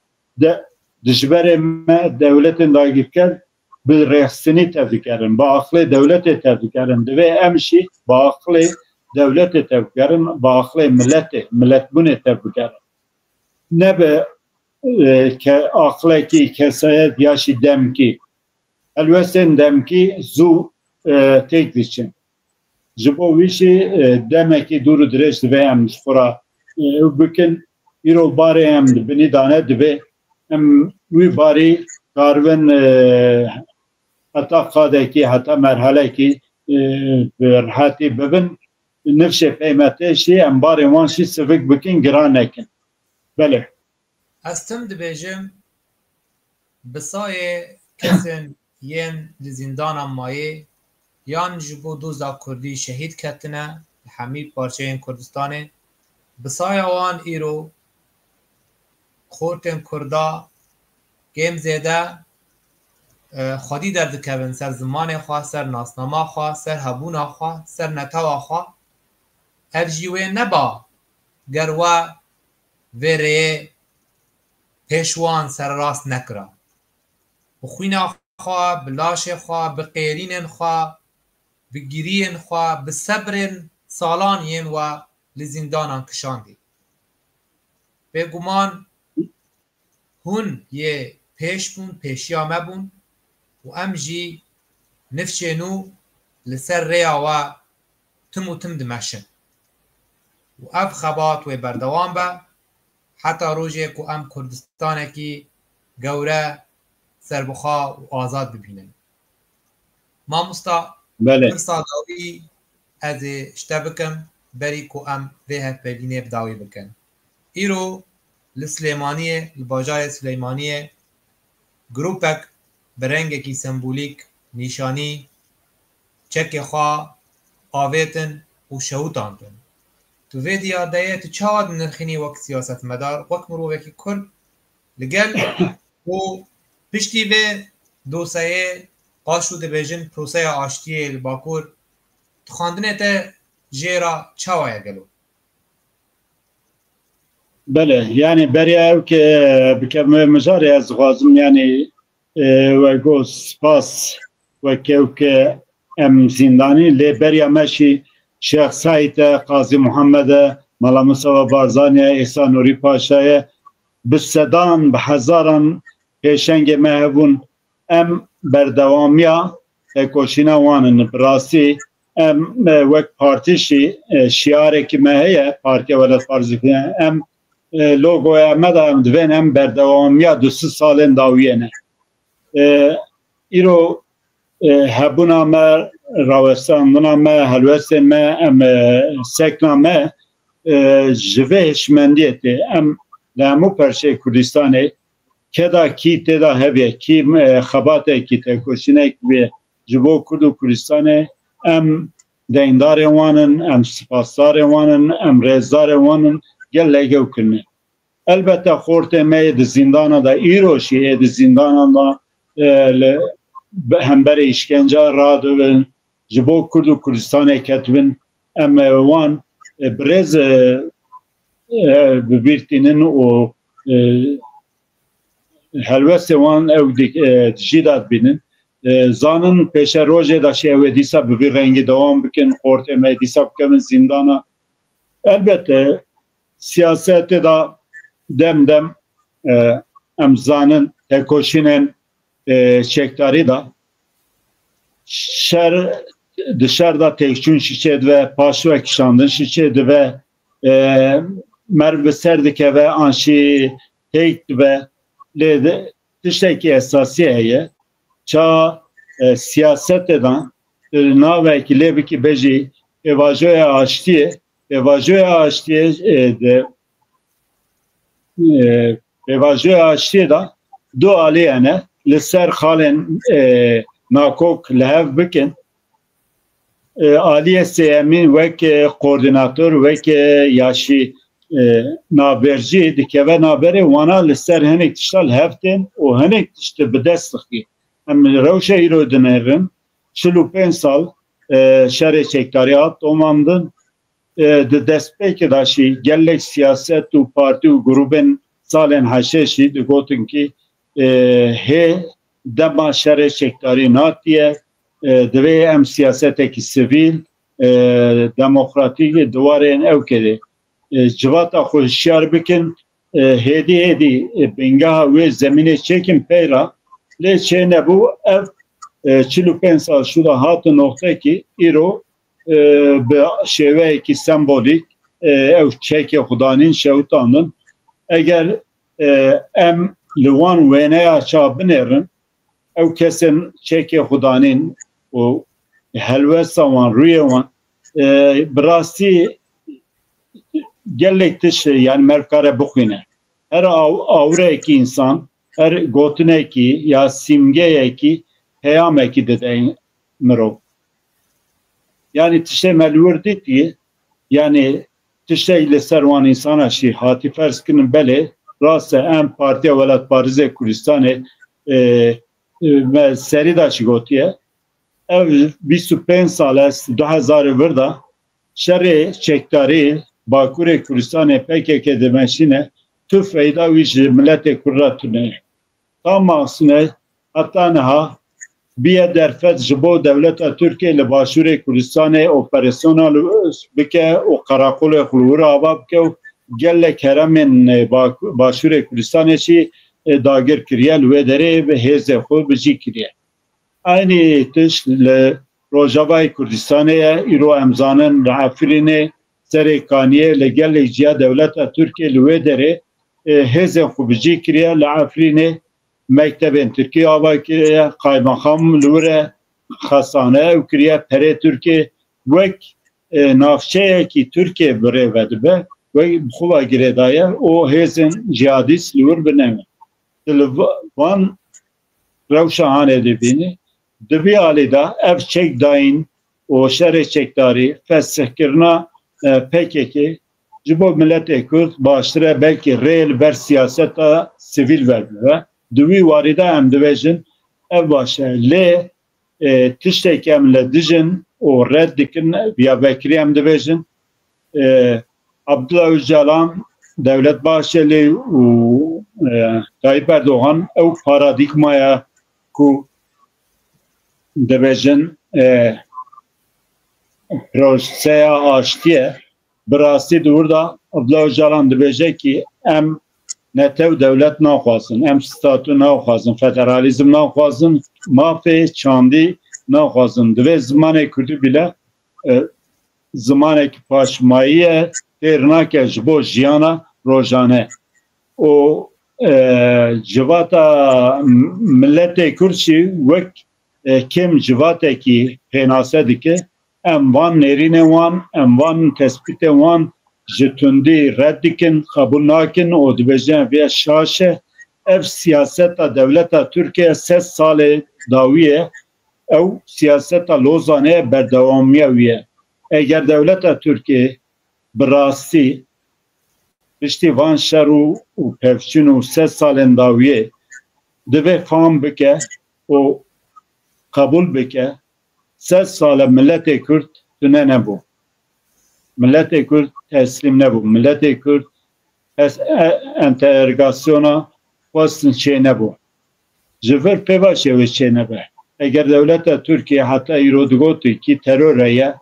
De, dijberê me dewletên dagirker bi rêxistinî tevdikerin, bi aqilê dewletê tevdikerin. Divê em jî bi aqilê dewletê tevdikerin, bi aqilê miletê, miletbûnê tevdikerin. Ne bi, e, ke-, aqilekî, kesayet ya jî demkî. Helwestên demkî zû, e, têk diçin. Ji bo wî jî, e, demekî dûr û dirêj divê em ji xwe re, e, ew bikin. Îro barê em di binî de ne, divê em wî barî karibin, e, heta qadekî, heta merhelekî, e, bi rehetî bibin. Nifşê peymetê jî em barê wan jî sivik bikin, giran nekin. Belê. Ez tim dibêjim, bi sayê kesên yên li zîndanan mayî yan ji bo doza kurdî şehîd ketine li hemî parçeyên Kurdistanê, bi saya wan îro xortên kurda kêm zêde, e, xwedî derdikevin ser zimanê xwe, ser nasnama xwe, ser hebûna xwe, ser netewa xwe. Ev jî wê neba ger we vê rêyê pêş wan sererast nekira. Bi xwîna xwe, bi laşê xwe, bi qêrînên xwe, bi giriyên xwe, bi sebrên salan yên we li zîndanan kişandî. Bêguman hûn yê pêş bûn, pêşiya me bûn û em jî nifşê nû li ser rêya we tim û tim dimeşin. Û ev xebat wê berdewam be heta rojê ku em Kurdistanekî gewre, serbixwe û azad bibînin. Mamosta, Belê. Pirsa dawî ez ê ji te bikim, berî ku em vê hevpeyvînê bi dawî bikin. Îro li Silêmaniyê, li bajarê Silêmaniyê, grûpek bi rengekî sembolîk nîşanî çekê xwe avêtin û şewitandin. Tu vê diyardeyê tu çawa dinirxînî wek siyasetmedar, wek mirovekî Kurd, li gel û piştî vê doseyê, paşû dibêjin proseya aştiyê li Bakur, tu xwendinê te jê re çawa ye gelo? Belê, yanî beriya ew ke bikevim wê mijarê, ez dixwazim, yanî, e, we got spas, weke ew ke em zîndanî, lê beriya me jî Şêx Seîd e, Qazî Muhammed e, Mela Mustafa Barzanî ye, Îsa Nûrî Paşa ye, bi sedan, bi hezaran pêşengê me hebûn. Em berdewamiya têkoşîna wan in. Bi rastî em, e, wek partî jî, e, şiarekî me heye, Partiya Welatparêzê Kurdan. Em, e, logoya me de em divên em berdewamiya du sed salên dawiyê ne. E, îro, e, hebûna me, rawestandina me, helwestên me, em, e, sekna me, e, ji vê hişmendiyê tê. Em li hemû perçeyê Kurdistanê, keda kî tê de hebe, kî, e, xebatekî, tekoşînek bê ji bo Kurd û Kurdistanê, em deyndarê wan in, em spasdarê wan in, em rêzdarê wan in, gelek ew kirine. Elbette xortê me yê di zîndana de, îro jî yê di zîndana de, e, li, bi hemberê îşkence radibin, ji bo Kurd û Kurdistanê ketibin, em, e, wan, e, bi rêz, e, e, bi bîr tînin û, e, helwestê wan ew di, e, di jî de dibînin. E, zanin pêşerojê de jî ew ê dîsa bi vî rengî dewam bikin, xortê me dîsa bikevin zîndana. Elbette siyasetê de dem dem, e, em zanin tekoşînên, e, çekdarî de şer, di şer de têkçûn şî çêdibe, paşve kişandin şî çêdibe, e, merv bi ser dikeve an jî têk dibe. Lê de tiştekî esasî heye. Ça, e, siyasetê de, e, navekî lê bikî bejî pêvajoya aştiyê, pêvajoya aştiyê, e, de, e, pêvajoya aştiyê de du alî hene, li ser xalên, e, nakok li hev bikin. E, aliyê sêyemîn wek, e, koordinator, wek, e, ya jî, e, navbercî dikeve navberê wana li ser hinek tişta li hev tên û hinek tiştî bi dest dixî. Em rewşa îro dinêrin, çil û pênc sal, e, şerê çekdarî hat domandin. E, di destpêkê de jî gelek siyaset û partî û grûbên salên heşê jî digotin kî, e, hê dema şerê çekdarî natiye, e, divê em siyasetekî sivîl, e, demokratîk di warên ew kerê, e, civata xwe hişyar bikin, e, hêdî hêdî, e, bingeha wê zemînê çêkin pey re, lê çê nebû. Ev, e, çil û pênc sal şû de hate noxtekî îro, e, bi şêweyekî sembolîk, e, ew çekê xwedanîn şewitandin. Eger, e, em li wan wêneya ça binêrin, ew kesên çekê xwedanîn û helwesta wan, rûyê wan, e, bi rastî gelek tişt, yani, merv kare bixwîne. Her aw-, awireyekî însan, her gotinekî ya sîmgeyekî, peyamekî dide mirov. Yani tiştê me li wir dîtî, yani tiştek li ser wan însana şî hatî ferz kirin, belê, rast e, em Partiya Welatparêzê Kurdistanê, e, e, me serî de jî gotiye, ev bîst û pênc sal e, du hezar û vir de şerê çekdarî Bakurê Kurdistanê P K K dimeşîne, tu feyda wî ji miletê Kurd re tune. Tam aksine, heta niha bîye derfet ji bo dewleta Tirkiyê li Başûrê Kurdistanê operasyona li, bike û qereqolê xwe li wir ava bike û gelek herêmên, e, Bak-, Başûrê Kurdistanê jî, e, dagir kiriye, li wê derê bi hêzê xwe bi cî kiriye. Eynî tişt li Rojavayê Kurdistanê ye. Îro em zanin li Efrînê, Serê Kaniyê, li gelek ciya dewleta Tirkiyê li wê derê, e, hêzên xwe bi cî kiriye. Li Efrînê mektebên Tirkî ava kiriye, qaymaxam li wir e, xesane ew kiriye, perê Tirkê wek, e, navçeyekî Tirkê bi rê ve dibe, wek bi xwe ve girêdaye û hêzên cihadîst li wir bineme. Di li va-, van rewşa hanê dibînî. Di vî alî de ev çekdayîn û şerê çekdarî, fesihkirina, e, P K K ji bo miletê Kurd baştir e, belkî rê li ber siyaseta sivîl ve bibe. Di wî warî de em dibêjin ev baş e. Lê, e, tiştekî em li dij in û red dikin, ya vekirî em dibêjin, e, Abdullah Öcalan, Devlet Bahçeli û, e, Tayyip Erdogan ew paradîgmaya ku dibêjin, e, proseya aştiyê, bi rastî di wir de Abdullah Öcalan dibêje ki em netew dewlet naxwazin, em statû naxwazin, federalîzm naxwazin, mafê çandî naxwazin. Divê zimanê kurdî bile, e, zimanekî paşmayî ye, têr nake ji bo jiyana rojane. Û, e, civata m-, miletê Kurd jî wek, e, kêm civatekî pênase dike. Em van nêrînê wan, em van tespîtê wan, ji tundî red dikin, qebûl nakin û dibêjin vê şaş e. Ev siyaseta dewleta Tirkiye sed salê dawî ye. Ew siyaseta Lozanê ye, berdewamiya wî ye. Eger dewleta Tirkiye bi rastî piştî van şer û, û pevçûn û sed salên dawiyê divê fam bike û qebûl bike, sed sal e miletê Kurd tune nebû. Miletê Kurd teslîm nebû. Miletê Kurd es-, e-, entegrasyona xwestin çê nebû. Ji vir pê va şêwê çê nebe. Eger dewleta Tirkiye heta îro digotin kî teror heye,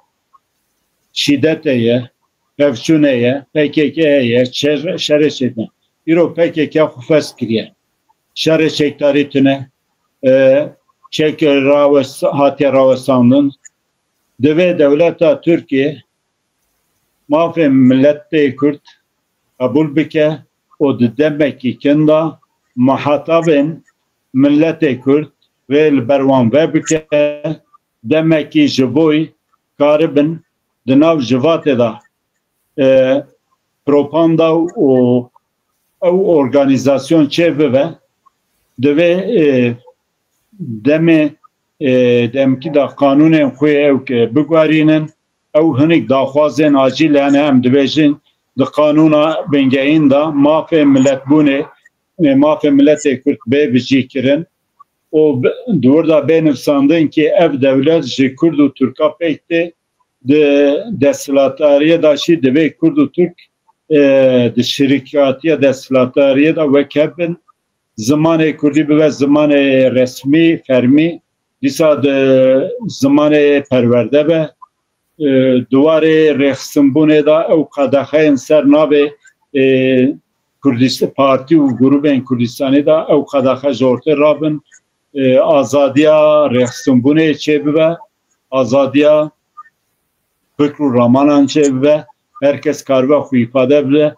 şîdete ye, pevçûne ye, P K K ye, şer-, şerê çêdin. Îro P K K xwe fes kiriye. Şerê çekdarî tune, e, çek rawes-, hatiye rawestandin. Divê dewleta Tirkiye mafê miletê Kurd qebûl bike û di demekî kin de muhatabên miletê Kurd rê li ber wan vebike, demekî ji bo karibin di nav civatê de, e, propaganda û ew organîzasyon çê bibe, divê, e, demê, e, demkî de qanûnên xwe ew ke biguherînin, ew hinek daxwazên acîl hene, em dibêjin di qanûna bingehîn de mafê miletbûnê, e, mafê miletê Kurd bê bijîkirin û bi-, di wir de bê nivîsandin ki ev dewlet ji Kurd û Tirka pêk tê, di desthilatdariyê de jî divê Kurd û Tirk, e, di şirîkatiya desthilatdariyê de wek hev bin. Zimanê Kurdî bibe zimanê resmî, fermî, dîsa di zimanê perwerde be. E, di warê rêxistinbûnê de ew qedexeyên ser navê, e, Kurdist-, partî û grûbên Kurdistanê de ew qedexe ji ortê rabin. E, azadiya rêxistinbûnê çêbibe, azadiya fikr û ramanan çêbibe, her kes karibe xwe îfade bide.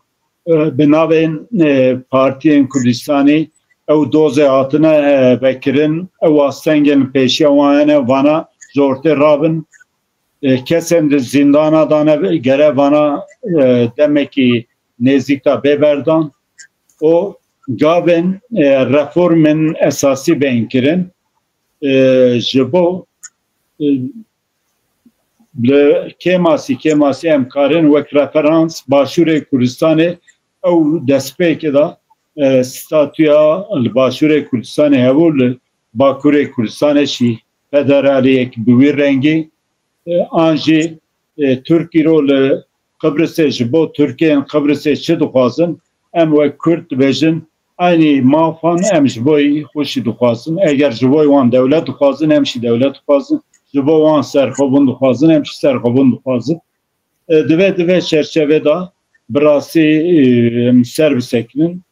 E, bi navên, e, partiyên Kurdistanî ew dozê hatine, e, vekirin, ew astengên li pêşiya wan hene, vana ji ortê rabin. E, kesên di zîndana de ne, gere vana, e, demekî nêzîk de bê berdan. Û gavên, e, reformên esasî bên kirin. E, ji bo, e, li kêmasî, kêmasî em karin wek referans Başûrê Kurdistanê ew destpêkê de, e, statûya li Başûrê Kurdistanê hebû, li Bakurê Kurdistanê jî federaliyek bi wî rengî, e, an jî, e, Tirk îro li Qibrisê ji bo Tirkiyên Qibrisê çi dixwazin, em wek Kurd dibêjin, eynî mafan em ji bo xwe jî dixwazin. Eger ji bo wan dewlet dixwazin, em jî dewlet dixwazin. Ji bo wan serxwebûn dixwazin, em jî serxwebûn dixwazin. E, di vê, di vê çerçevê de bi rastî, e, em ser bisekinin.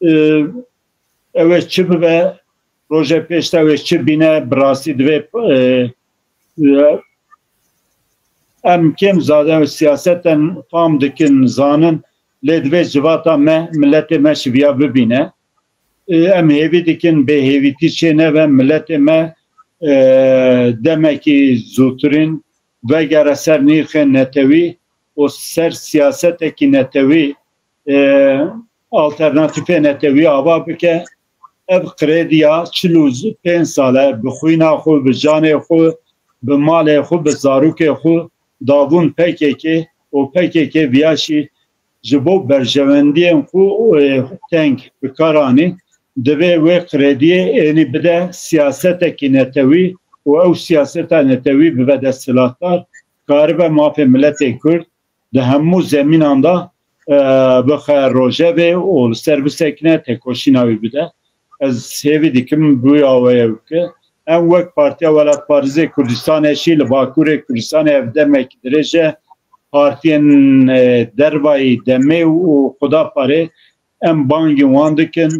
E, ew ê çi bibe, rojê pêş de ew ê çi bîne, bi rastî divê, e, e, em kêm zade siyaseten fam dikin, zanin, lê divê civata me, miletê me ji viya bibîne. E, em hêvî dikin bêhêvîtî çê nebe, miletê me, e, demekî zûtirîn vegere ser nîrxên netewî û ser siyasetekî netewî, e, alternatîfê netewî ava bike. Ev krediya çil û pênc sal e bi xwîna xwe, bi canê xwe, bi malê xwe, bi zarokê xwe dabûn P K K û P K K viya jî ji bo berjewendiyên xwe, e, teng bi kar anî, divê wê krediyê ênî bide siyasetekî netewî û ew siyaseta netewî bibe desthilatdar, karibe mafê miletê Kurd di hemû zemînan de, e, bixe rojevê û li ser bisekine, têkoşîna wî bide. Ez hêvî dikim bi wî awayê bike. Em wek Partiya Welatparêzê Kurdistanê jî li Bakurê Kurdistanê ev demekî dirêj e. Partiyên, e, dervayî demê û Xudaparê em bangên wan dikin.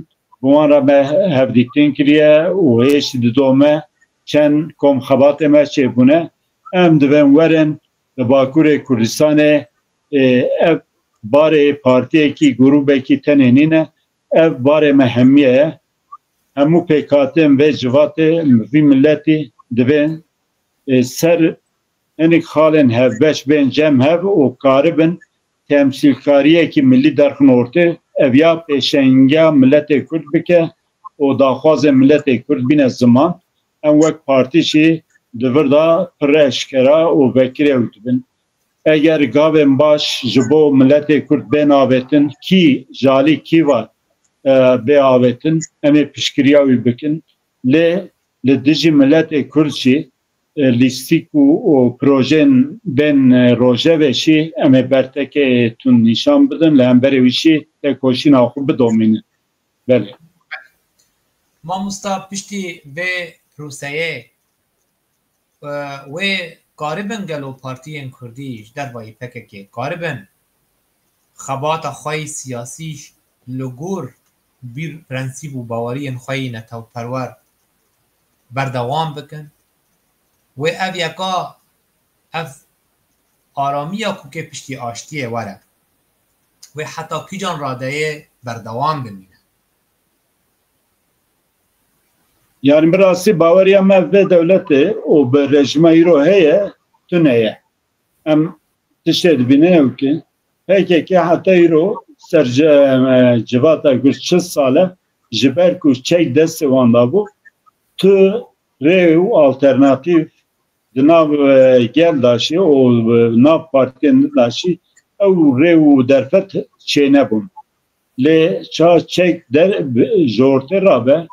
Bi wan re me hevdîtin kiriye û hêj didome çend kom xebatê me çêbûne. Em divên werin li Bakurê Kurdistanê, e, ev barê partiyekî, grûbekî tenê nîne. Ev barê me hemiye ye. Hemû pêkhatên vê civatê, vî miletî divê, e, ser hinek xalên hevbeş bên cem hev û karibin temsîlkariyekî milî derxin ortê, ev ya pêşengiya miletê Kurd bike û daxwazê miletê Kurd bîne ziman. Em wek partî jî di vir de pir eşkera û vekirî ew dibin. Eger gavên baş ji bo miletê Kurd bên avêtin, kî ji alî kî ve, e, bê avêtin, em ê piştgiriya wî bikin. Lê li dijî miletê Kurd jî, e, lîstîk û, û projeyên bên, e, rojevê jî em ê bertekê tund nîşan bidin, li hemberê wî jî tekoşîna xwe bidomînin. Belê. Mamosta, piştî vê proseyê, e, wê karibin gelo partiyên Kurdî ji dervayî P K K karibin xebata xwe yî siyasî li gor bîr, prensîp û baweriyên xwe yî netewperwer berdewam bikin? Wê ev yeka, ev aramiya ku kê piştî aştiyê were, wê heta kîjan radeyê berdewam bimîne? Yani bi rastî baweriya me vê dewletê û bi rejîma îro heye, tune ye. Em tiştê dibînin ew ki P K K heta îro ser ci-, e, civata Kurd çil sal e, ji ber ku çek destê wan de bû, tu rê û alternatîf di nav, e, gel de jî û, e, nav partiyên din de jî ew rê û derfet çênebûn. Lê ça çek der, bi, ji ortê rabe,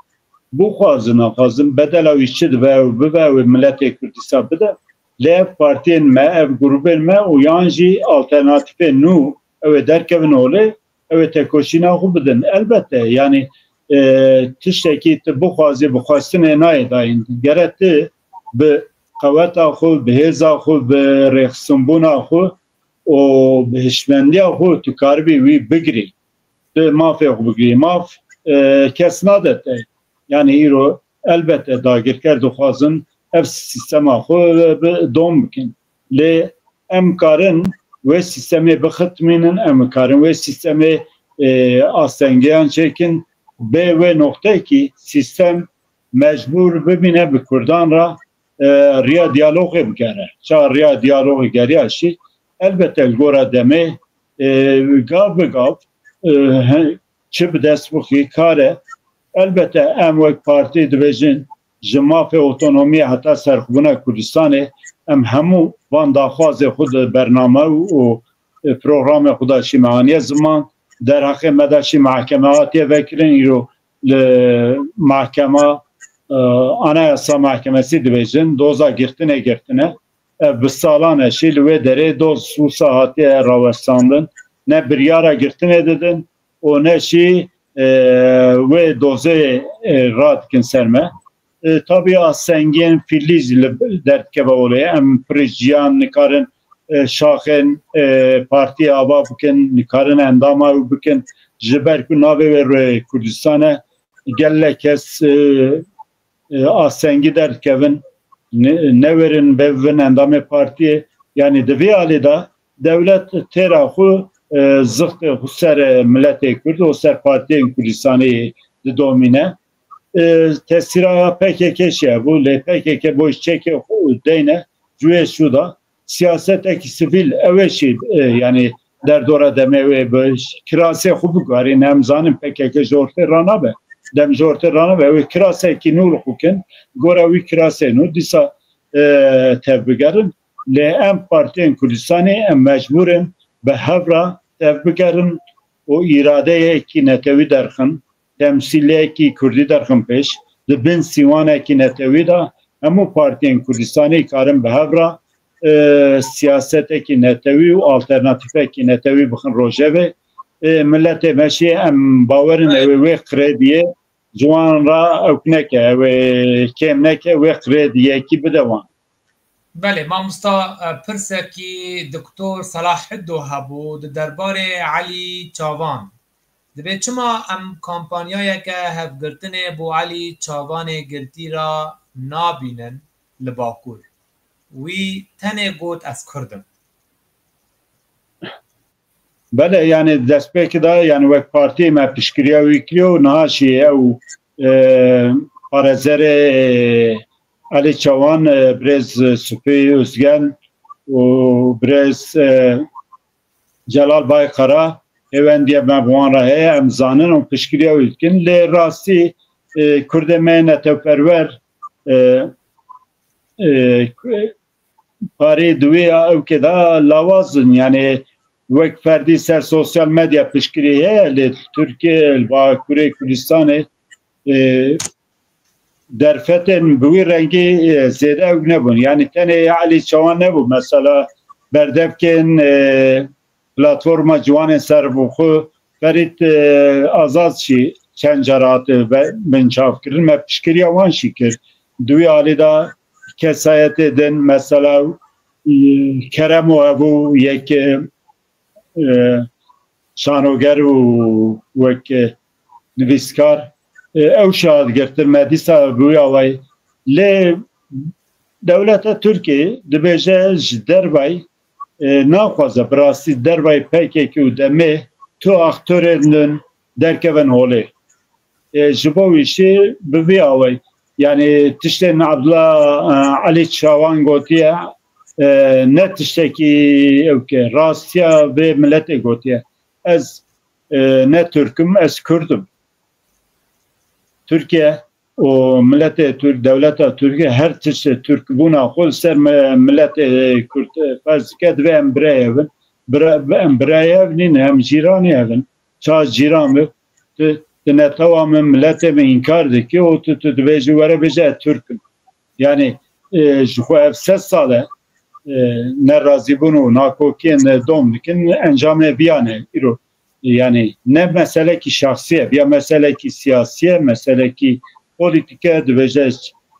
bixwazin, naxwazin, bedela wî çi dibe û bibe, ew ê miletê Kurd dîsa bide. Lê ev partiyên me, ev grûbên me û yan jî alternatîfên nû, ew ê derkevin holê, ew ê tekoşîna xwe bidin. Elbette, yanî, e, tiştekî tu bixwazî, bi xwestinê nayê dayîn. Gere tu bi qeweta xwe, bi hêza xwe, bi rêxistinbûna xwe û bi hişmendiya xwe tu karibî wî bigirî. Tu mafê xwe bigirî. Maf, e, kes nade te. Yani îro elbette dagirker dixwazin ev sîstema xwe bi dom bikin. Lê em karin wê sîstemê bixitmînin, em karin wê sîstemê, e, astengiyan çêkin, bê wê noqtekî sîstem mecbûr bimîne bi Kurdan re, e, riya diyalogê bigere. Ça riya diyalogê geriya jî, elbette li gora demê, e, gav bi gav, e, he-, çi bi dest bixî, kar e. Elbette em wek partî dibêjin, ji mafê otonomiyê heta serxwebûna Kurdistanê, em hemû van daxwazê xwe di bername û, û, e, programê xwe de jî me aniye ziman, derheqê me de jî mehkeme hatiye vekirin, îro li mehkema, e, Anayasa Mahkemesi dibêjin, doza girtinê girtine. Ev bi salan e jî li wê derê doz wisa hatiye rawestandin. Ne biryara girtinê didin û ne jî, e, wê dozê, e, radikin ser me. E, tabî astengiyên fîlî jî li derdikeve olê. Em pirî jiyan nikarin, e, şaxên, e, partiyê ava bikin, nikarin endama ew bikin. Ji ber ku navê wê rê Kurdistan e, gelek kes, e, e, astengî derdikevin, ne-, newêrin bibin endamê partiyê. Yanî di vê alî de dewlet têra xwe, e, zixtê xwe ser, e, miletê Kurd û ser partiyên Kurdistanê didomîne. E, tesîra P K K jî hebû, lê P K K bo çekê xwe deyne cuyê şû da. Siyasetekî sivîl ew ê jî, e, yanî derdora demê wê bi kirasê xwe biguherîne. Em zanin P K K ji ortê ranabe. Dem ji ortê ranabe. Ew ê kirasekî nû li xwe kin. Gora wî kirasê nû dîsa, e, tevbigerin. Lê em partiyên Kurdistanê em mecbûr in bi hev re tevbigerin û îradeyekî netewî derxin, temsîliyekî Kurdî derxin pêş. Di bin sîwanekî netewî de hemû partiyên Kurdistanê karin bi hev re, e, siyasetekî netewî û alternatîfekî netewî bixin rojevê. E, miletê me jî em bawerin ew ê wê qirêdiyê ji wan re ewk neke, ew ê kêm neke, wê qirêdiyekî bide wan. Belê, mamosta, e, pirsekî Doktor Selahiddo hebû di derbarê Elî Çavan. Dibê çima em kampanyayeke hevgirtinê bo Elî Çavanê girtî re nabînin li Bakur? Wî tenê got, ez Kurd im. Belê, yani destpêkê de, yani wek partiyê me piştgiriya wî kiriye û niha jî ew, e, parêzerê, e, Elî Çavan, e, birêz Supî Ozgen û birêz, e, Celal Baykara, pêwendiya me bi wan re heye, em zanin û piştgiriya wî dikin. Lê rastî, e, Kurdê me netewperwer, e, e, parê di wê ya ewkê de lawaz in. Yani wek ferdî ser sosyal medya piştgirî heye, lê Tirkiye, li Bakurê Kurdistanê, e, derfetên bi wî rengî, e, zêde ew nebûn. Yani tenê Elî Çawan nebû. Mesela berdevkên, e, platforma ciwanên serbixwe Ferît, e, Azad jî çend cara hate ve-, binçavkirin. Me piştgiriya wan jî kir. Di wî alî de kesayetê din, mesela, e, Keremo hebû, yek, e, e, şanoger û wek, e, nivîskar, e, ew şahid girtin me dîsa bi wî awayî. Lê dewleta Tirkiyê dibêje ji dervayî, e, naxwaze, bi rastî dervayî P K K û demê tu aktorên din derkevin holê. E, ji bo wî jî bi vî awayî, yani tiştên Abdullah, e, Elî Çawan gotiye, e, ne tiştekî ewke, rastiya vê miletê gotiye. Ez, e, ne Tirk im, ez Kurd im. Tirkiye û miletê Tirk, dewleta Tirkiye her tiştê Tirkbûna xwe li ser mi-, miletê Kurd, e, ferz dike, divê em birayê bin. Bira-, em birayê hev nîn, em cîranê hev in. Ça cîran bi, tu, tu netewa min, miletê min înkar dikî û tu, tu dibêjî were bêje ez Tirk im. Yani, e, ji xwe ev sed sal e, e, nerazîbûn û nakokiyên dom dikin, encamê viya ne îro. Yani ne meselekî şexsî ye, ya meselekî siyasî ye, meselekî polîtîk e, dibêje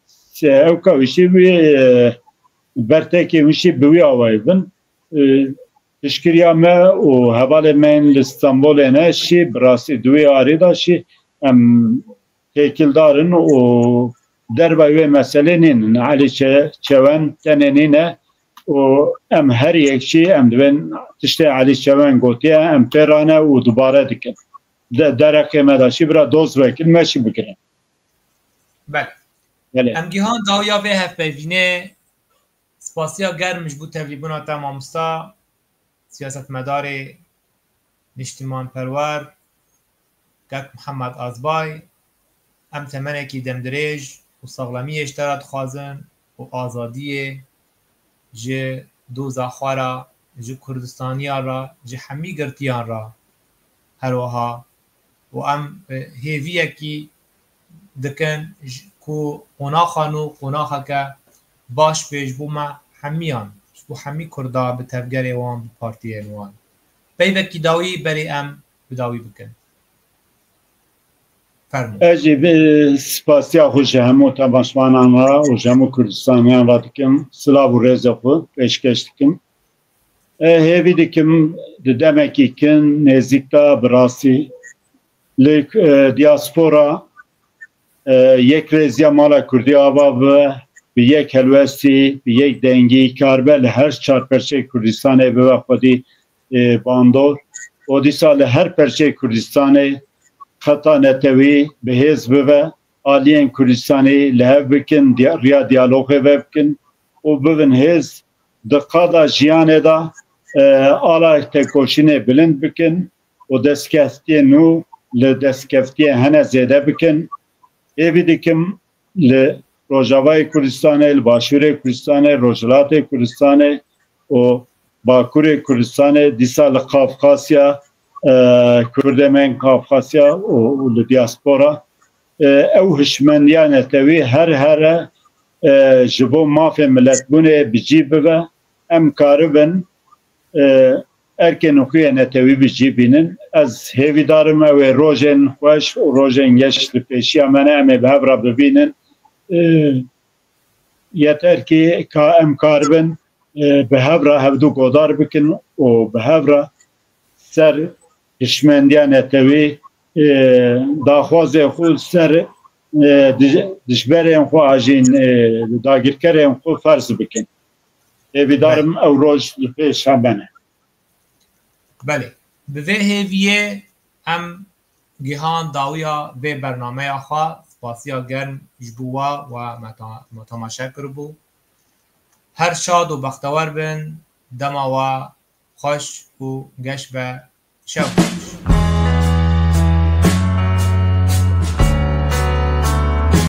s-, ewka wî jî wî, e, bertekê wî jî bi wî awayî bin. E, piştgiriya me û hevalê me yên li Stenbolê ne jî bi rastî di wî arî de jî em têkildar in û dervayî wê meselê nînin. Elî Çe-, Çewen tenê nîne û em her yek jî em divên tiştê Elî Çewen gotiye, em pê re ne û dubare dikin. De-, dereqê me de jî bira doz vekin, me jî bigirin. Belê. Belê. Em gihan dawiya vê hevpeyvînê. Spasiya germ ji bo tevlîbûna te mamosta, siyasetmedarê niştimanperwer, Kek Mihemed Azbay. Em temenekî demdirêj û saxlemiyê ji te re dixwazin û azadiyê ji doza xwe re, ji Kurdistaniyan re, ji hemî girtiyan re. Her wiha û em, e, hêviyekî dikin ji, ku qonaxa nû qonaxeke baş bê ji bo me hemiyan, ji bo hemî Kurda, bi tevgerê wan, bi partiyên wan. Peyvekî dawî berê em bi dawî bikin. Fermo. Ez jî bi spasiya xwe ji hemû temaşvanan re û ji hemû Kurdistaniyan re dikim. Silav û rêzê xwe pêşkeş dikim. E, hêvî dikim di demekî kin nêzîk de bi rastî li, e, diaspora, e, yekrêziya mala Kurdî ava bibe, bi yek helwestî, bi yek dengî karibe li her çar perçeyê Kurdistanê bibe xwedî, e, bandor. Û dîsa li her perçeyê Kurdistanê xeta netewî bi hêz bibe, aliyên Kurdistanê li hev bikin, diya-, riya diyalogê vebikin û bibin hêz di qada jiyanê de, e, ala tekoşînê bilind bikin û destkeftiyê nû li destkeftiyê hene zêde bikin. Hêvî dikim li Rojavayê Kurdistanê, li Başûrê Kurdistanê, Rojhilatê Kurdistanê û Bakurê Kurdistanê, dîsa li Qafqasya, e, Kurdê me yên Qafqasya û, û li diaspora, e, ew hişmendiya netewî her here, e, ji bo mafê miletbûnê bi cî bibe, em karibin, e, erkên xwe yê netewî bi cî bînin. Ez hêvîdar im ew ê rojên xweş û rojên geş li pêşiya me ne, em ê bi hev re bibînin. E, yeter kî ka em karibin, e, bi hev re hevdu godar bikin û bi hev re ser hişmendiya netewî, e, daxwazê xwe ser, e, dij-, dijberên xwe a jî, e, dagirkerên xwe ferz bikin. Hêvîdar im ew roj li pêş hev bene. Belê. Bi vê hêviyê em gihan dawiya vê bernameya xwe. Spasiya germ ji bo we we me ta-, me temaşe kiribû. Her şad û bextewer bin. Dema we xweş û geş be, şev xweş.